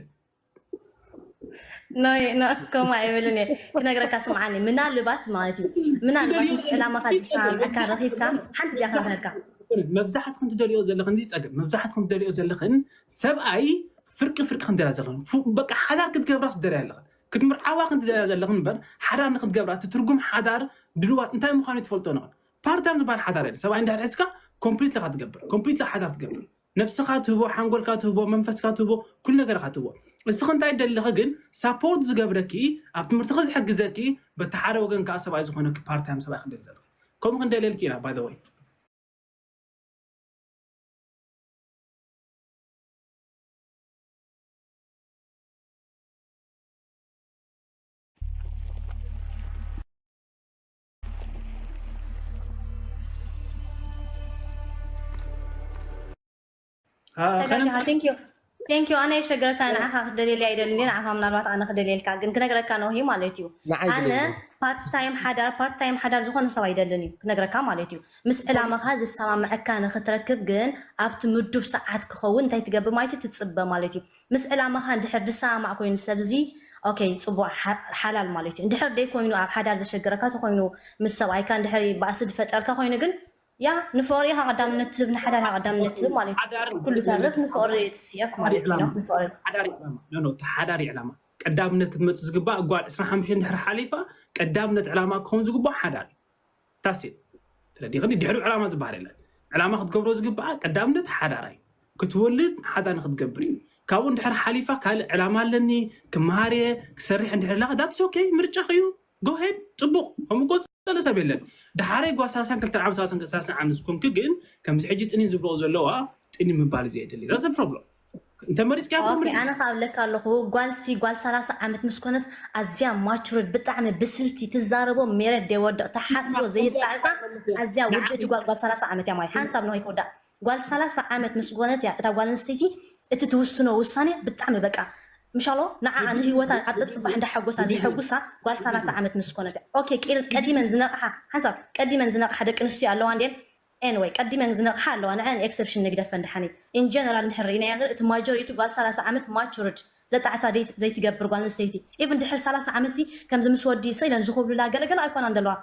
ኖይ ኖ ከምኡ ኣይብልን እየ ክነግረካ ስምዓኒ ምናልባት ማለት እዩ ምናልባት ምስ ዕላማኻ ዝሰማምዐካ ረኺብካ ሓንቲ እዚኣ ክነግረካ መብዛሕትክን ትደልዮ ዘለኽን እዚ ፀገም መብዛሕትክን ትደልዮ ዘለኽን ሰብኣይ ፍርቂ ፍርቂ ክንደላ ዘለኽን ፉ- በቃ ሓዳር ክትገብራ ትደልያ ኣለኽን ክትምርዓዋ ክንትደልያ ዘለኽን እምበር ሓዳር ንክትገብራ እቲ ትርጉም ሓዳር ድልዋት እንታይ ምዃኑ ትፈልጦ ነኽን ፓርታም ዝበሃል ሓዳር የለ ሰብኣይ እንድሕር ሒዝካ ኮምፕሊት ኢኻ ትገብር ኮምፕሊት ሓዳር ትገብር ነብስኻ ትህቦ ሓንጎልካ ትህቦ መንፈስካ ትህቦ ኩሉ ነገርካ ትህቦ እስኺ እንታይ ደለኺ ግን ሳፖርት ዝገብረኪ ኣብ ትምህርትኺ ዝሕግዘኪ በቲ ሓደ ወገን ከዓ ሰብኣይ ዝኾነኪ ፓርታይም ሰብኣይ ክንደል ዘለኺ ከምኡ ክንደልየልኪ ኢና ባይ ወይ ተጋጊኻ ቴንኪዩ ቴንኪዩ ኣነ የሸግረካ ንዓኻ ክደልየልያ ኣይደልን ንዓኻ ምናልባት ኣነ ክደልየልካ ግን ክነግረካ ነውሂ ማለት እዩ ኣነ ፓርት ታይም ሓዳር ፓርት ታይም ሓዳር ዝኾነ ሰብ ኣይደልን እዩ ክነግረካ ማለት እዩ ምስ ዕላማኻ ዝሰማምዐካ ንክትረክብ ግን ኣብቲ ምዱብ ሰዓት ክኸውን እንታይ ትገብር ማለት እዩ ትፅበ ማለት እዩ ምስ ዕላማኻ እንድሕር ድሰማማዕ ኮይኑ ሰብ እዚ ኦኬ ፅቡቅ ሓላል ማለት እዩ እንድሕር ደይ ኮይኑ ኣብ ሓዳር ዘሸግረካ ተኮይኑ ምስ ሰብኣይካ እንድሕር ባእሲ ዝፈጠርካ ኮይኑ ግን ያ ንፍቅሪ ኢኻ ቀዳምነት ትህብ ንሓዳር ኢኻ ቀዳምነት ትህብ ማለት እዩ ኩሉ ተርፍ ንፍቅሪ ትስየፍ ማለት እዩ ንፍቅሪ ሓዳር ዕላማ ቀዳምነት ክትመፅእ ዝግባእ ጓል ዕስራን ሓሙሽተን ድሕሪ ሓሊፋ ቀዳምነት ዕላማ ክኸውን ዝግባእ ሓዳር እዩ ታሴ ተረዲኽኒ ድሕሪ ዕላማ ዝበሃል የለን ዕላማ ክትገብሮ ዝግባኣ ቀዳምነት ሓዳር እዩ ክትወልድ ሓዳር ንክትገብር እዩ ካብኡ እንድሕር ሓሊፋ ካልእ ዕላማ ኣለኒ ክመሃር እየ ክሰርሕ እንድሕር ኣለካ that's okay ምርጫ እዩ ጎሄድ ፅቡቅ ከምኡ ጎፀለ ሰብ የለን ድሓረይ ጓ ሰላሳን ክልተን ዓመት ሰላሳን ዓመት ዝኮንክ ግን ከምዚ ሕጂ ጥኒ ዝብልኦ ዘለዋ ጥኒ ምባል እዚ የድሊ that's problem እንተመሪፅካ ኣነ ካብ ለካ ኣለኹ ጓልሲ ጓል ሰላሳ ዓመት ምስ ኮነት ኣዝያ ማቹርድ ብጣዕሚ ብስልቲ ትዛረቦ ሜረት ደይወድቕ ተሓስቦ ዘይጣዕሳ ኣዝያ ውድእቲ ጓል ጓል ሰላሳ ዓመት እያ ማለት ሓንሳብ ንሆይ ክውዳእ ጓል ሰላሳ ዓመት ምስ ኮነት እያ እታ ጓል ኣንስተይቲ እቲ ትውስኖ ውሳኔ ብጣዕሚ በቃ ምሻሎ ንዓ ንህይወታ ኣብ ፀፅባሕ እንዳሐጎሳ ዘሐጉሳ ጓል ሰላሳ ዓመት ምስ ኮነት እያ ኦኬ ቀዲመን ዝነቕሓ ሓንሳብ ቀዲመን ዝነቕሓ ደቂ ኣንስትዮ ኣለዋ እንዴን anyway ቀዲመን ዝነቕሓ ኣለዋ ንዐን exception ንግደፈን ድሓኒ in general እንድሕር ርኢናዮ ግን እቲ majority ጓል ሰላሳ ዓመት matured ዘጣዕሳ ዘይትገብር ጓል ኣንስተይቲ ኢቭን ድሕሪ ሰላሳ ዓመት ሲ ከምዚ ምስ ወዲ ሰ ኢለን ዝኽብሉላ ገለገለ ኣይኮናን ዘለዋ።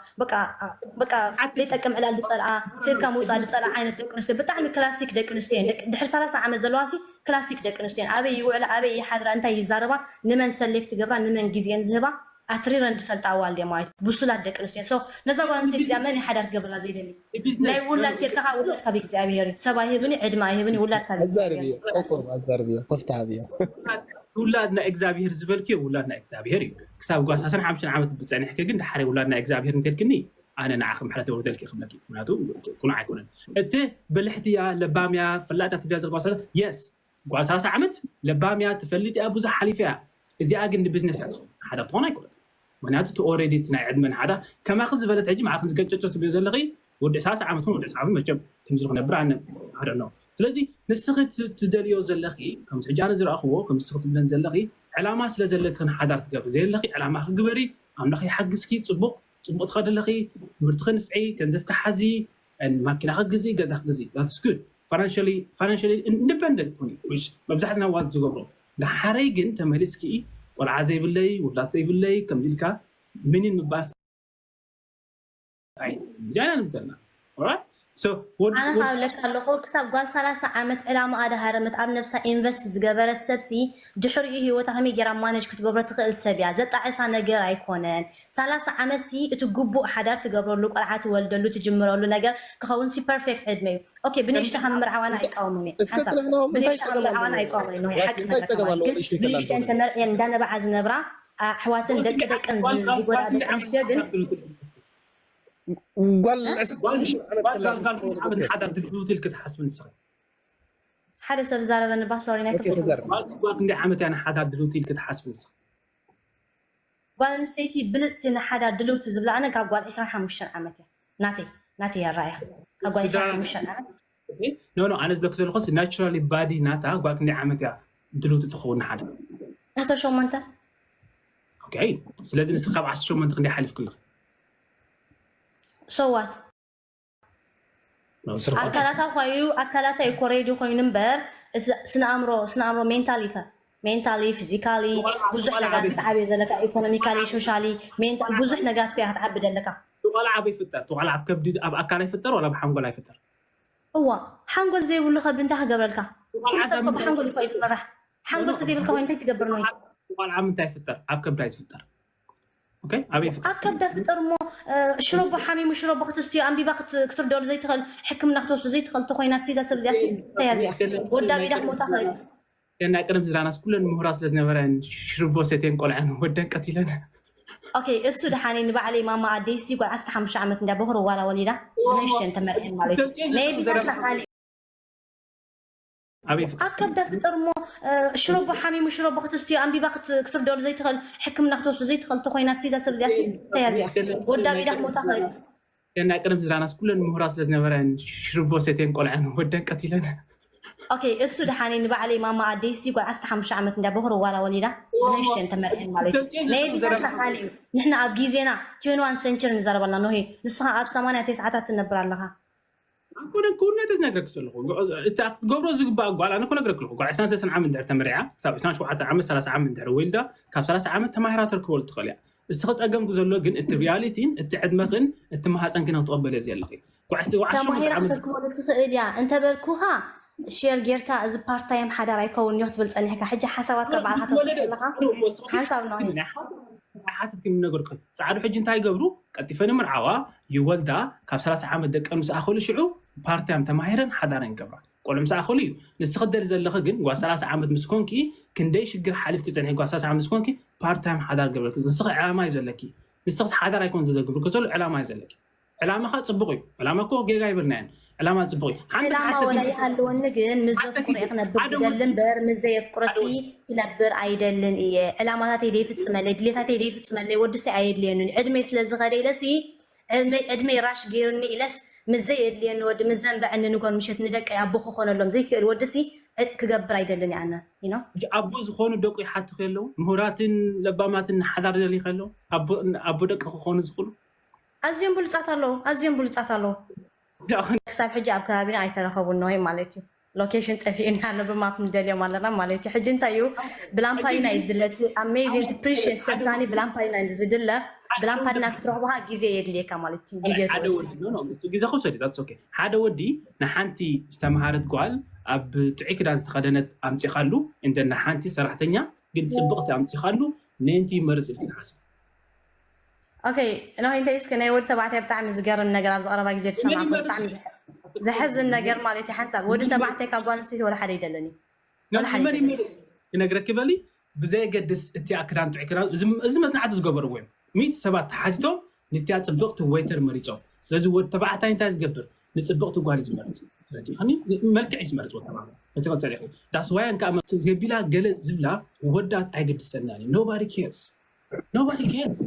በቃ ዘይጠቅም ዕላል ዝፀልኣ፣ ሴልካ ምውፃእ ዝፀልኣ ዓይነት ደቂ ኣንስትዮ፣ ብጣዕሚ ክላሲክ ደቂ ኣንስትዮ እየን። ድሕሪ ሰላሳ ዓመት ዘለዋ ሲ ክላሲክ ደቂ ኣንስትዮ እየን። ኣበይ ይውዕላ፣ ኣበይ ይሓድራ፣ እንታይ ይዛረባ፣ ንመን ሰሌክት ገብራ፣ ንመን ግዜን ዝህባ ኣትሪረን ዝፈልጣ ኣዋልድ እየን ማለት ብሱላት ደቂ ኣንስትዮ። ነዛ ጓል ኣንስተይቲ እዚኣ መን ሓዳር ክገብርላ ዘይደሊ? ናይ ውላድ ቴልካ ውላድ ካብ እግዚኣብሔር እዩ። ሰብ ኣይህብን እዩ፣ ዕድመ ኣይህብን እዩ፣ ውላድ ካብ እግዚኣብሔር እዩ። ኣዛርብዮ ክፍቲ ሃብዮ። ውላድ ናይ እግዚኣብሔር ዝበልክዮ ውላድ ናይ እግዚኣብሔር እዩ። ክሳብ ጓሳ ሰን ሓምሽን ዓመት ብፀኒሕኪ ግን ድሓረ ውላድ ናይ እግዚኣብሔር እንተልክኒ ኣነ ንዓኺ ምሕረት የውርደልኪ ክብለኪ። ምክንያቱ ቁኑዕ ኣይኮነን። እቲ ብልሕትያ ለባምያ ፈላጣ ትብያ ዘርጓሳ የስ ጓል ሰላሳ ዓመት ለባምያ ትፈልጥ እያ ብዙሕ ሓሊፈ እያ። እዚኣ ግን ንቢዝነስ እያ ትኸውን ሓዳ ትኾን ኣይኮነት። ምክንያቱ እቲ ኦልሬዲ እቲ ናይ ዕድመን ሓዳ ከማኺ ዝበለት ሕጂ ማዕኽን ዝገጨጨ ትብዮ ዘለኺ ወዲ ሰላሳ ዓመት ወዲ ዓመት መቸም ከምዚ ክነብር ኣነ ሓደ ነው። ስለዚ ንስኺ ትደልዮ ዘለኺ ከምዚ ሕጂ ኣነ ዝረኣኽዎ ከምዚ ንስኺ ትብለን ዘለኺ ዕላማ ስለ ዘለክን ሓዳር ትገብሪ ዘለኺ ዕላማ ክግበሪ ኣምላኽ ይሓግዝኪ። ፅቡቕ ፅቡቕ ትኸዲ ኣለኺ። ትምህርቲ ክንፍዒ ገንዘብ ክሓዚ ማኪና ክግዚ ገዛ ክግዚ that's good። Financially independent ኩኒ። መብዛሕትና ዋት ዝገብሮ። ዳሓረይ ግን ተመሊስኪ ቆልዓ ዘይብለይ ውላት ዘይብለይ ከምዚ ኢልካ ምኒን ምባል እዚኣና ንብዘና። ኣነ ካብ ለካ ኣለኹ ክሳብ ጓል ሰላሳ ዓመት ዕላማ ኣዳሃረመት ኣብ ነብሳ ኢንቨስት ዝገበረት ሰብሲ ድሕሪኡ ህይወታ ከመይ ጌራ ማነጅ ክትገብሮ ትኽእል ሰብ እያ። ዘጣዕሳ ነገር ኣይኮነን። ሰላሳ ዓመት ሲ እቲ ግቡእ ሓዳር ትገብረሉ ቆልዓ ትወልደሉ ትጅምረሉ ነገር ክኸውን ሲ ፐርፌክት ዕድመ እዩ። ኦኬ ብንእሽተኻ ምምርዓዋና ኣይቃወምን እየ። ሓንሳብ ብንእሽተኻ ምምርዓዋና ኣይቃወምን እየ። ሓቂ ክነግረካ ማለት ግን ብንእሽተን ተመርዕየን እንዳነባዓ ዝነብራ ኣሕዋትን ደቂ ደቀን ዝጎዳ ደቂ ኣንስትዮ ግን ጓል ዓመት ክትሓስብ ንስኻ ሓደ ሰብ ዛረበኒ ባ ሶሪ ናይ ክፍል ጓል ክንደይ ዓመት እያ ንሓዳር ድልውቲ ኢልክ ትሓስብ ንስኻ? ጓል ኣንስተይቲ ብልፅቲ ንሓዳር ድልውቲ ዝብላ ኣነ ካብ ጓል ዕስራን ሓሙሽተን ዓመት እያ ናተይ ናተይ ኣረኣያ ካብ ጓል ዕስራን ሓሙሽተን ዓመት ኖ ኖ ኣነ ዝብለክ ዘለኹስ ናቹራሊ ባዲ ናታ ጓል ክንደይ ዓመት እያ ድልውቲ ትኸውን ንሓዳር? ዓሰርተ ሸሞንተ ስለዚ ንስኻ ካብ ዓሰርተ ሸሞንተ ክንደይ ሓሊፍክልኽ? ሰዋት ኣካላታ ኮይኑ ኣካላታ እኮ ሬዲ ኮይኑ እምበር ስነኣእምሮ ስነኣእምሮ ሜንታሊ ከ ሜንታሊ ፊዚካሊ ብዙሕ ነገራት ክትዓብዮ ዘለካ ኢኮኖሚካሊ ሶሻሊ ብዙሕ ነገራት ኮያ ክትዓቢ ዘለካ። ቆልዓ ኣበይ ይፍጠር? ቆልዓ ኣብ ከብዲ ኣብ ኣካል ኣይፍጠር ዋላ ኣብ ሓንጎል ኣይፍጠር? እዋ ሓንጎል ዘይብሉ ከብዲ እንታይ ክገብረልካ? ኩሉ ሰብ እኮ ብሓንጎል እኮ እዩ ዝመራሕ። ሓንጎል ተዘይብልካ ወይ እንታይ ትገብር ነው? ቆልዓ ምንታይ ይፍጠር? ኣብ ከብዳ እዩ ዝፍጠር። ኣከብዳ ፍጠር እሞ ሽሮቦ ሓሚሙ ሽሮቦ ክትስትዮ ኣንቢባ ክትርደሉ ዘይትኽእል ሕክምና ክትወስዱ ዘይትኽእል ተኮይና ሲዛ ሰብ እዚኣ ተያዝያ ወዳ ቢዳ ክሞታ ክእል ናይ ቀደም ስድራናስ ኩለን ምሁራት ስለ ዝነበረን ሽርቦ ሰትየን ቆልዐን ወደን ቀቲለን ኦኬ እሱ ድሓነይ ንባዕለይ ማማ ኣደይ ሲ ጓል ዓሰርተ ሓሙሽተ ዓመት እንዳ በኹር ዋላ ወሊዳ ንእሽተን ተመርዕን ማለት እዩ ናይ ዲዛና ካሊ ኣበይ ፍጠር? ኣብ ከብዳ ፍጠር እሞ ሽሮቦ ሓሚሙ ሽሮቦ ክትስትዮ ኣንቢባ ክትርደሉ ዘይትኽእል ሕክምና ክትወስዱ ዘይትኽእል ተኮይና ሲዛ ሰብ እዚኣ ተያዝያ ወዳ ቢዳ ክሞታ ክእል ናይ ቀደም ስድራናስ ኩለን ምሁራት ስለ ዝነበረን ሽርቦ ሰትየን ቆልዐን ወደን ቀቲለን ኦኬ እሱ ድሓነይ ንባዕለይ ማማ ኣደይ ሲ ጓል ዓሰርተ ሓሙሽተ ዓመት እንዳ በኹር ዋላ ወሊዳ ንእሽተን ተመርዕን ማለት እዩ ናይ ዲዛና ካሊ እዩ ንሕና ኣብ ግዜና ትዌንቲ ዋን ሰንቸሪ ንዛረብ ኣለና ኖሄ ንስኻ ኣብ ሰማንያ ተስዓታት ትነብር ኣለኻ ኣኮነ ክውነ ተዝነግረክ ዘለኹ እታ ክትገብሮ ዝግባእ ጓል ኣነ ክነግረክ ኣለኹ ጓል ዕስራን ሰለስተን ዓመት እንድሕር ተመሪዓ ክሳብ ዕስራን ሸውዓተን ዓመት ሰላሳ ዓመት እንድሕር ወልዳ ካብ ሰላሳ ዓመት ተማሂራ ተርክበሉ ትኽእል እያ እስኻ ጸገምክ ዘሎ ግን እቲ ሪያሊቲን እቲ ዕድመኽን እቲ ማህፀንክን ክትቕበልዮ ዘለኺ ጓዕስቲ ወዓሽ ተማሂራ ክትርክበሉ ትኽእል እያ እንተበልኩኻ ሼር ጌርካ እዚ ፓርታይም ሓዳር ኣይከውን እዮ ክትብል ጸኒሕካ ሕጂ ሓሳባትካ ባዕልካ ተፍስስ ኣለኻ ሓንሳብ ነው ሓትት ግን ነገርኩ ጻዕዱ ሕጂ እንታይ ይገብሩ ቀልጢፈን ምርዓዋ ይወልዳ ካብ ሰላሳ ዓመት ደቀን ምስ ኣኸሉ ሽዑ ፓርታይም ተማሂረን ሓዳረን ይገብራ ቆልዑ ምስ ኣኸሉ እዩ ንስኺ ደሊ ዘለኺ ግን ጓል ሰላሳ ዓመት ምስ ኮንኪ ክንደይ ሽግር ሓሊፍኪ ጸኒሒ ጓል ሰላሳ ዓመት ምስ ኮንኪ ፓርታይም ሓዳር ገብረልኪ ንስኺ ዕላማ እዩ ዘለኪ ንስኺ ሓዳር ኣይኮን ዘዘግብርኪ ዘሎ ዕላማ እዩ ዘለኪ ዕላማኻ ጽቡቕ እዩ። ዕላማ እኮ ጌጋ ኣይበልናዮን። ዕላማ ጽቡቕ እዩ። ሓንቲ ዕላማ ሓንቲ ወላ ግን- ይሃልወኒ ግን ምስ ዘፍቅሮ እየ ክነብር ሓደ ዝደሊ ወዲ- እምበር ምስ ዘየፍቅሮ ሲ ክነብር ኣይደልን እየ። ዕላማታተይ ደይፍጽመለይ፣ ድሌታተይ ደይፍጽመለይ፣ ወዲ ሲ ኣየድልየንን እዩ። ዕድመይ ስለ ዝኸደ ኢለ ሲ ዕድመይ ዕድመይ ራሽ ገይሩኒ ኢለስ ምስ ዘየድልየኒ ወዲ ምስ ዘንበዐኒ ንጎ ምሸት ንደቀይ ኣቦ ክኾነሎም ዘይክእል ወዲ ሲ ዕ- ክገብር ኣይደልን እየ ኣነ። You know? ሕጂ ኣቦ ዝኾኑ ደቁ ይሓቱ ከለዉ ምሁራትን ለባማትን ንሓዳር ደልዩ ከለዉ ኣቦ- ኣቦ ደቂ ክኾኑ ዝኽእሉ ኣዝዮም ብሉጻት ኣለዉ ኣዝዮም ብሉጻት ኣለዉ ክሳብ ሕጂ ኣብ ከባቢና ኣይተረኸቡን ነወይ ማለት እዩ ሎኬሽን ጠፊኡና ኣሎ፣ ብማፕ ንደልዮም ኣለና ማለት እዩ። ሕጂ እንታይ እዩ ብላምፓዲና እዩ ዝድለ፣ እቲ ኣሜዚንግ እቲ ፕሪሽየስ ሰብ ካኒ ብላምፓዲና እዩ ዝድለ። ብላምፓዲና ክትረኽቦ ከዓ ግዜ የድልየካ ማለት እዩ። ግዜ ሓደ ትወስድ። ወዲ no, no, እሱ ግዜ ክውሰድ እዩ። That's okay። ሓደ ወዲ ንሓንቲ ዝተምሃረት ጓል ኣብ ጥዑይ ክዳን ዝተኸደነት ኣምፂኻሉ እንደ ንሓንቲ ሰራሕተኛ ግን ፅብቕቲ ኣምፂኻሉ ነንቲ ይመርፅ ኢልኪ ትሓስቢ? ኦኬ፣ ኖ እንተ እስከ ናይ ወዲ ተባዕታይ ብጣዕሚ ዝገርም ነገር ኣብዚ ቀረባ ግዜ ተሰማዕኩ። ብጣዕሚ ዘሐ- ዘሐዝን ነገር ማለት እዩ። ሓንሳብ ወዲ ተባዕታይ ካብ ጓል ኣንስተይቲ ወላ ሓደ ይደለኒ። መን ይመርፅ ክነግረኪ በሊ። ብዘየገድስ እቲ ክዳን ጥዑይ ክዳን እዚ መፅናዕቲ ዝገበርዎ እዮም። ሚእቲ ሰባት ተሓቲቶም ንቲያ ፅብቕቲ ወይተር መሪፆም። ስለዚ ወዲ ተባዕታይ እንታይ ዝገብር? ንፅብቕቲ ጓል እዩ ዝመርፅ። ተረዲእክኒ? መልክዕ እዩ ዝመርፅ ወዲ ተባዕታይ። እቲ ቀፀል ኢኹ ዳስዋያን ከዓ ገቢላ ገለ ዝብላ ወዳት ኣይገድሰና እዩ። Nobody cares. Nobody cares.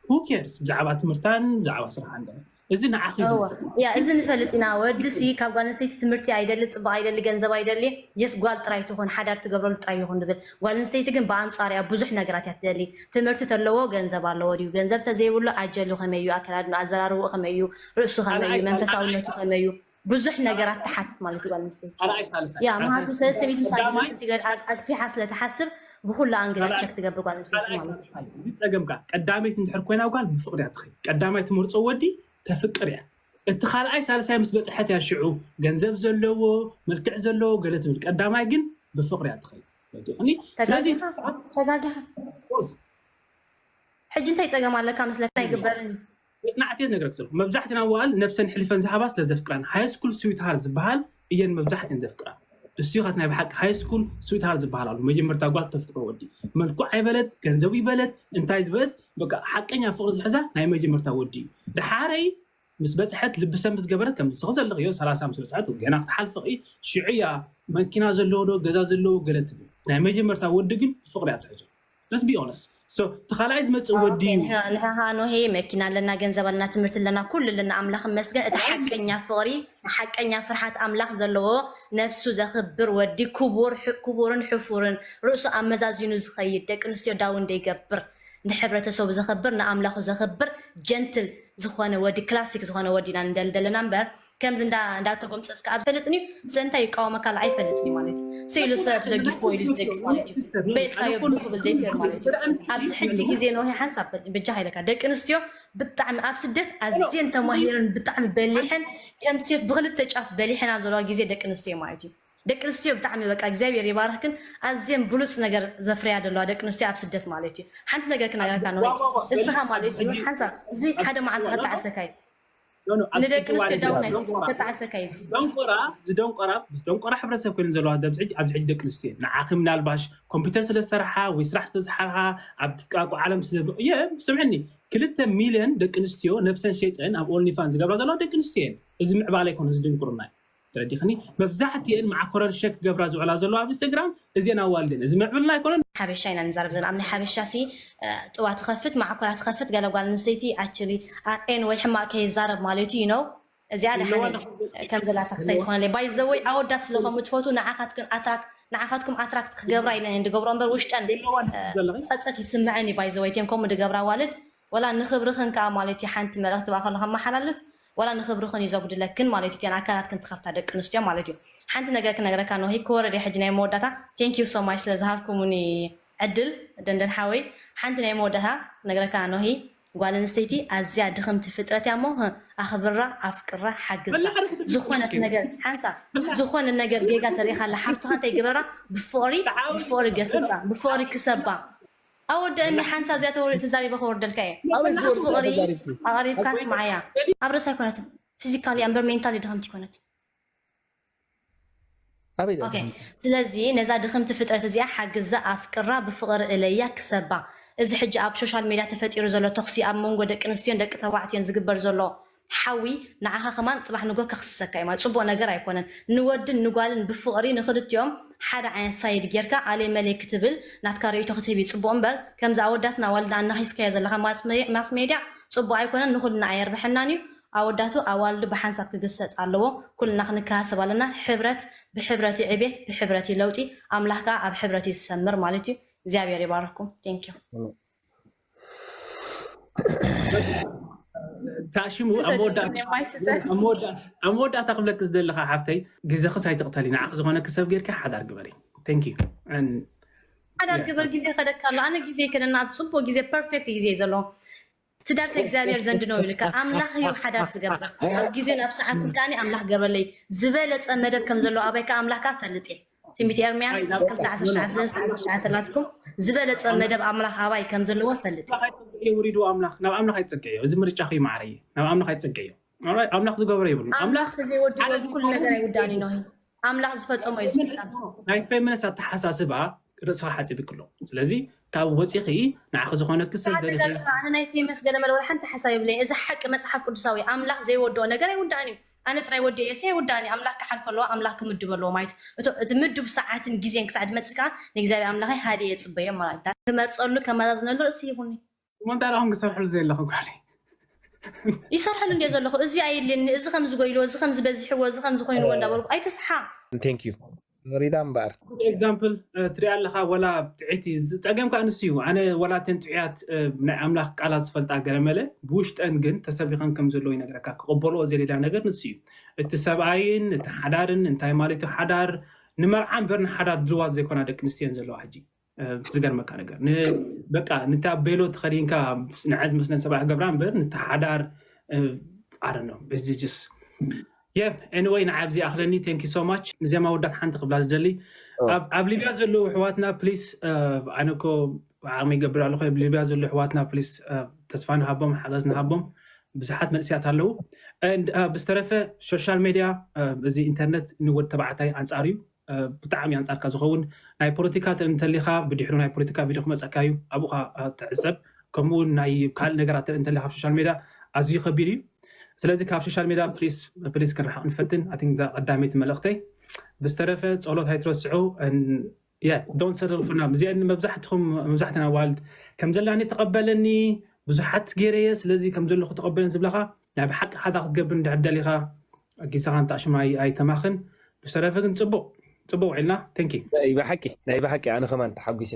Who cares? ብዛዕባ ትምህርታን ብዛዕባ ስራሓን ገለ እዚ ንዓኺ እዩ እወ ዝምልከት። ያ እዚ ንፈልጥ ኢና። ወዲ ሲ ካብ ጓል ኣንስተይቲ ትምህርቲ ኣይደሊ፣ ፅባቕ ኣይደሊ፣ ገንዘብ ኣይደሊ፣ ጀስ ጓል ጥራይ ትኾን፣ ሓዳር ትገብረሉ ጥራይ ይኹን ንብል። ጓል ኣንስተይቲ ግን ብኣንፃር እያ ብዙሕ ነገራት እያ ትደሊ። ትምህርቲ ተለዎ ገንዘብ ኣለዎ ድዩ? ገንዘብ ተዘይብሉ ኣጀሉ ከመይ እዩ? ኣከዳድና ኣዘራርብኡ ከመይ እዩ? ርእሱ ከመይ እዩ? ካልኣይ ካልኣይ መንፈሳውነቱ ከመይ እዩ? ብዙሕ ነገራት ትሓትት ማለት እዩ ጓል ኣንስተይቲ። ካልኣይ ሳልሳይ ያ ምክንያቱ ሰለስተ ሚእቲ ሳንቲም ቀዳማይ ሴንቲግሬድ ኣግ- ኣግፊሓ ስለ ትሓስብ ብኩሉ ኣንግላት ካልኣይ ቸክ ትገብር ጓል ኣንስተይቲ ካልኣይ ማለት እዩ። ሳልሳይ እዚ ፀገምካ ቀዳመይቲ እንድሕር ኮይና ጓል ብፍቅሪ እያ ትኸይድ። ቀዳማይ ትመርፆ ወዲ ተፍቅር እያ። እቲ ካልኣይ ሳልሳይ ምስ በፅሐት እያ ሽዑ ገንዘብ ዘለዎ መልክዕ ዘለዎ ገለ ትብል። ቀዳማይ ግን ብፍቅሪ እያ ትኸይድ። ረዲእክኒ? ስለዚ ተጋጊኻ ተጋጊኻ። ሕጂ እንታይ ፀገም ኣለካ መስለካ? ኣይግበርን እዩ። መፅናዕቲ እየ ዝነግረክ ዘለኹ። መብዛሕትኤን ኣዋልድ ነብሰን ሕሊፈን ዝሃባ ስለ ዘፍቅራን ሃይ ስኩል ስዊትሃርት ዝበሃል እየን መብዛሕትኤን ዘፍቅራ። እሱ ኢኻ ናይ ብሓቂ ሃይ ስኩል ስዊትሃርት ዝበሃል ኣሎ። መጀመርታ ጓል ተፍቅሮ ወዲ መልክዑ ኣይበለት ገንዘቡ ይበለት እንታይ ዝበለት በቃ ሓቀኛ ፍቅሪ ዝሕዛ ናይ መጀመርታ ወዲ እዩ። ድሓረይ ምስ በፅሐት ልቢ ሰብ ምስ ገበረት ከም ዝስኽ ዘለኽዮ ሰላሳ ምስ በፅሐት ገና ክትሓልፍኺ ሽዑ እያ መኪና ዘለዎ ዶ ገዛ ዘለዎ ገለ ትብል። ናይ መጀመርታ ወዲ ግን ፍቅሪ እያ ትሕዞ። Let's be honest. So እቲ ካልኣይ ዝመፅእ ወዲ እዩ። ንሕኻ ኖሄ መኪና ኣለና፣ ገንዘብ ኣለና፣ ትምህርቲ ኣለና፣ ኩሉ ኣለና፣ ኣምላኽ ይመስገን። እቲ ሓቀኛ ፍቕሪ፣ ሓቀኛ ፍርሓት ኣምላኽ ዘለዎ፣ ነብሱ ዘኽብር ወዲ፣ ክቡር፣ ሕ- ክቡርን ሕፉርን፣ ርእሱ ኣመዛዚኑ ዝኸይድ፣ ደቂ ኣንስትዮ ዳውን ዘይገብር፣ ንሕብረተሰቡ ዘኽብር፣ ንኣምላኹ ዘኽብር፣ ጀንትል ዝኾነ ወዲ፣ ክላሲክ ዝኾነ ወዲ ኢና ንደሊ ዘለና እምበር ከምዚ እንዳ እንዳተጎምፀፅካ ኣብ ፈልጥኒ ስለምንታይ ይቃወመካ ላ ኣይፈልጥኒ ማለት እዩ። ስኢሉ ሰብ ተደጊፍዎ ኢሉ ዝደግፍ ማለት እዩ። በልካዮ ብክብል ዘይከር ማለት እዩ። ኣብዚ ሕጂ ግዜ ነው ሓንሳብ በል ብጃ ሃይለካ ደቂ ኣንስትዮ ብጣዕሚ ኣብ ስደት ኣዝየን ተማሂረን ብጣዕሚ በሊሐን ከም ሴፍ ብክልተ ጫፍ በሊሐና ዘለዋ ግዜ ደቂ ኣንስትዮ ማለት እዩ። ደቂ ኣንስትዮ ብጣዕሚ በቃ እግዚኣብሔር ይባርክን ኣዝየን ብሉፅ ነገር ዘፍርያ ዘለዋ ደቂ ኣንስትዮ ኣብ ስደት ማለት እዩ። ሓንቲ ነገር ክነገርካ ነው እስኻ ማለት እዩ ሓንሳብ እዚ ሓደ መዓልቲ ከተዓሰካ እዩ። No, no, ኣብ ንደቂ ስደት ኣንስትዮ ዋላ ዳውን ዝደንቆራ- ከተዓሰካ እዩ እዚ። ዝደንቆራ ዝደንቆራ ዝደንቆራ ሕብረተሰብ ኮይነን ዘለዋ ኣብዚ ሕጂ ኣብዚ ሕጂ ደቂ ኣንስትዮ ንዓኺ ምናልባሽ ኮምፒውተር ስለ ዝሰርሓ ወይ ስራሕ ስለ ዝሓርሓ ኣብ ቃቁ ዓለም ስለ የ ስምዕኒ ክልተ ሚልዮን ደቂ ኣንስትዮ ነብሰን ሸይጠን ኣብ ኦንሊፋን ዝገብራ ዘለዋ ደቂ ኣንስትዮ እየን። እዚ ምዕባለ ኣይኮነ እዚ ድንቁርና እዩ። ተረዲኽኒ? መብዛሕትኤን ማዕኮረን ሸክ ክገብራ ዝውዕላ ዘለዋ ኣብ ኢንስታግራም እዚአን ኣዋልደን እዚ ምዕብልና ኣይኮነን። ሓበሻ ኢና ንዛረብ ዘለና ኣብ ናይ ሓበሻ ሲ ጥዋ ትኸፍት ማዕኮራ ትኸፍት ገለ ጓል ኣንስተይቲ ኣክሊ ኣን ወይ ሕማቅ ከይዛረብ ማለት እዩ ነው። እዚኣ ደሓን ከም ዘላ ተክሳይ ትኾነ ባይዘወይ ኣወዳት ስለኸም ትፈቱ ንዓኻትክን ኣትራክት ንዓኻትኩም ኣትራክት ክገብራ ኢለን እየን ዝገብሮ እምበር ውሽጠን ጸጸት ይስምዐን እዩ ባይዘወይ ቴን ከምኡ ዝገብራ ዋልድ ወላ ንኽብርኽን ከዓ ማለት እዩ ሓንቲ መልእኽቲ ብኣኸሎ ከመሓላልፍ ወላ ንኽብርኽን እዩ ዘጉድለክን ማለት እዩ ቴን ኣካላትክን ትኸፍታ ደቂ ኣንስትዮ ማለት እዩ ሓንቲ ነገር ክነግረካ ነው ሂክ ወረደ ሕጂ ናይ መወዳታ thank you so much ስለ ዝሃብኩምኒ ዕድል ደንደን ሓወይ ሓንቲ ናይ መወዳታ ክነግረካ ነው ጓል ኣንስተይቲ ኣዝያ ድኽምቲ ፍጥረት እያ እሞ ኣኽብራ ኣፍቅራ ሓግዛ ዝኾነት ነገር ሓንሳ ዝኾነ ነገር ጌጋ ተሪኢኻላ ሓፍትኻ እንታይ ግበራ ብፍቕሪ ብፍቕሪ ገስፃ ብፍቕሪ ክሰባ ኣወደእኒ ሓንሳብ እዚኣ ተዛሪበ ከወርደልካ እየ ፍቕሪ ኣቕሪብካ ስምዓያ ኣብ ርእሳ ኣይኮነትን ፊዚካሊ እምበር ሜንታሊ ድኽምቲ ይኮነት ኣበይ ስለዚ ነዛ ድኽምቲ ፍጥረት እዚኣ ሓግዛ ኣፍቅራ ብፍቕሪ እለያ ክሰባ እዚ ሕጂ ኣብ ሶሻል ሜድያ ተፈጢሩ ዘሎ ተኽሲ ኣብ መንጎ ደቂ ኣንስትዮን ደቂ ተባዕትዮን ዝግበር ዘሎ ሓዊ ንዓኻ ከማን ፅባሕ ንጎ ከኽስሰካ እዩ ማለት ፅቡቅ ነገር ኣይኮነን ንወድን ንጓልን ብፍቕሪ ንክልቲኦም ሓደ ዓይነት ሳይድ ጌርካ ኣሌ መሌ ክትብል ናትካ ርእይቶ ክትህብ እዩ ፅቡቅ እምበር ከምዚ ኣወዳትና ዋልድና እናኺስካዮ ዘለካ ማስ ሜድያ ፅቡቅ ኣይኮነን ንኩልና ኣየርብሐናን እዩ ኣወዳቱ ኣዋልዱ ብሓንሳብ ክግሰፅ ኣለዎ ኩልና ክንከሳሰብ ኣለና ሕብረት ብሕብረት እዩ ዕቤት ብሕብረት እዩ ለውጢ ኣምላኽ ከዓ ኣብ ሕብረት እዩ ዝሰምር ማለት እዩ እግዚኣብሔር ይባርኩም thank you ታሽሙ ኣብ መወዳእታ ክብለክ ዝደለካ ሓፍተይ፣ ግዜኽስ ኣይትቕተሊ፣ ንዓኺ ዝኾነኪ ሰብ ጌርካ ሓዳር ግበሪ። Thank you። ሓዳር ግበር፣ ግዜ ከደካ ኣሎ። ኣነ ግዜ ከደና ኣብ ፅቡቅ ግዜ፣ perfect ግዜ ዘሎ። ትዳር ከእግዚኣብሔር ዘንድ ነው ይልካ። ኣምላኽ እዩ ሓዳር ዝገብር ኣብ ግዜን ኣብ ሰዓቱን። ከዓኒ ኣምላኽ ገበረለይ ዝበለጸ መደብ ከም ዘለዎ ኣባይ ከኣ ኣምላኽ ከኣ ፈልጥ እየ። ትንቢት ኤርምያስ ክልተ ዓሰርተ ትሽዓተ፣ ሰለስተ ዓሰርተ ትሽዓተ ናትኩም ዝበለጸ መደብ ኣምላኽ ኣባይ ከም ዘለዎ ፈልጥ እየ። ውሪዱ ኣምላኽ፣ ናብ ኣምላኽ ኣይትጸግዕዮ። እዚ ምርጫኺ እዩ ማዕረይ፣ ናብ ኣምላኽ ኣይትጸግዕዮ። ኣምላኽ ዝገበሮ የብሉ። ኣምላኽ ተዘይወድዎ ኩሉ ነገር ኣይውዳእን እዩ። ኣምላኽ ዝፈጸሞ እዩ ዝፍጸም። ናይ ፌሚኒስት ኣተሓሳስባ ርእስኻ ሓጺብክሎ። ስለዚ ካብ ወፂኺ ንዓኺ ዝኾነኪ ሰብ ደሊኺ። ኣነ ናይ ፌመስ ገለ መለ ወላ ሓንቲ ሓሳብ የብለይ። እዚ ሓቂ መፅሓፍ ቅዱሳዊ ኣምላኽ ዘይወድኦ ነገር ኣይውዳእን እዩ። ኣነ ጥራይ ወዲኤ የሲ ኣይውዳእን እዩ። ኣምላኽ ክሓልፎ ኣለዎ፣ ኣምላኽ ክምድብ ኣለዎ ማለት እዩ። እቲ ምዱብ ሰዓትን ግዜን ክሳዕ ዝመፅእ ከዓ ንእግዚኣብሔር ኣምላኸይ ሃዲኤ የፅበዮ ማለት እዩ። ክመርፀሉ ከመዛዝነሉ ርእሲ ይሁኒ። እሞ እንታይ ደኣ ክሰርሐሉ ዘየለኹ ጓለይ? ይሰርሐሉ እንድየ ዘለኹ። እዚ ኣየድልየኒ፣ እዚ ከምዚ ጎይልዎ፣ እዚ ከምዚ በዚሕዎ፣ እዚ ከምዚ ኮይንዎ እንዳበልኩ ኣይትስሓቕ። Thank you። ሪዳ እምበኣር። Good example ትሪኣ ኣለኻ። ወላ ጥዒቲ ጸገም ከዓ ንሱ እዩ። ኣነ ወላ እተን ጥዑያት ናይ ኣምላኽ ቃላት ዝፈልጣ ገለመለ ብውሽጠን ግን ተሰቢኸን ከም ዘለዎ ይነግረካ። ክቕበልኦ ዘሌዳ ነገር ንሱ እዩ። እቲ ሰብኣይን እቲ ሓዳርን እንታይ ማለት እዩ ሓዳር ንመርዓ እምበር ንሓዳር ድልዋት ዘይኮና ደቂ ኣንስትዮ እየን ዘለዋ ሕጂ። ዝገርመካ ነገር በቃ ንታ ቤሎ ተኸዲንካ ንዓ ዝመስለን ሰብኣይ ክገብራ እምበር ንታ ሓዳር ኣረኖ እዚ ጅስ የ anyway ንዓ ኣብዚ ኣኽለኒ thank you so much። ንዜማ ወዳት ሓንቲ ክብላ ዝደሊ ኣብ ሊብያ ዘለዉ ኣሕዋትና please ኣነ እኮ ዓቕሚ ይገብር ኣለኹ ኣብ ሊብያ ዘለዉ ኣሕዋትና please ተስፋ ንሃቦም ሓገዝ ንሃቦም ብዙሓት መንእሰያት ኣለዉ። ብዝተረፈ social media እዚ internet ንወዲ ተባዕታይ ኣንፃር እዩ። ብጣዕሚ ኣንፃርካ ዝኸውን ናይ ፖለቲካ ትርኢ እንተሊኻ ብድሕሩ ናይ ፖለቲካ ቪድዮ ክመፀካ እዩ ኣብኡ ትዕዘብ። ከምኡ እውን ናይ ካልእ ነገራት ትርኢ እንተሊኻ ኣብ social media ኣዝዩ ከቢድ እዩ። ስለዚ ካብ social media please please ክንርሓቕ ንፈትን። I think ቀዳመይቲ መልእኽተይ። ብዝተረፈ ፀሎት ኣይትረስዑ። Yeah don't settle for now። እዚአን መብዛሕትኹም መብዛሕትና ኣዋልድ ከም ዘላኒ ተቐበለኒ ብዙሓት ገይረየ ስለዚ ከም ዘለኹ ተቐበለኒ ዝብለኻ ናይ ብሓቂ ሓዳ ክትገብር እንድሕር ደሊኻ ጊሳኻ ንታሽም ኣይተማኽን። ብዝተረፈ ግን ፅቡቕ ፅቡቕ ውዒልና። Thank you። ናይ ብሓቂ ናይ ብሓቂ ኣነ ከማን ተሓጒሰ።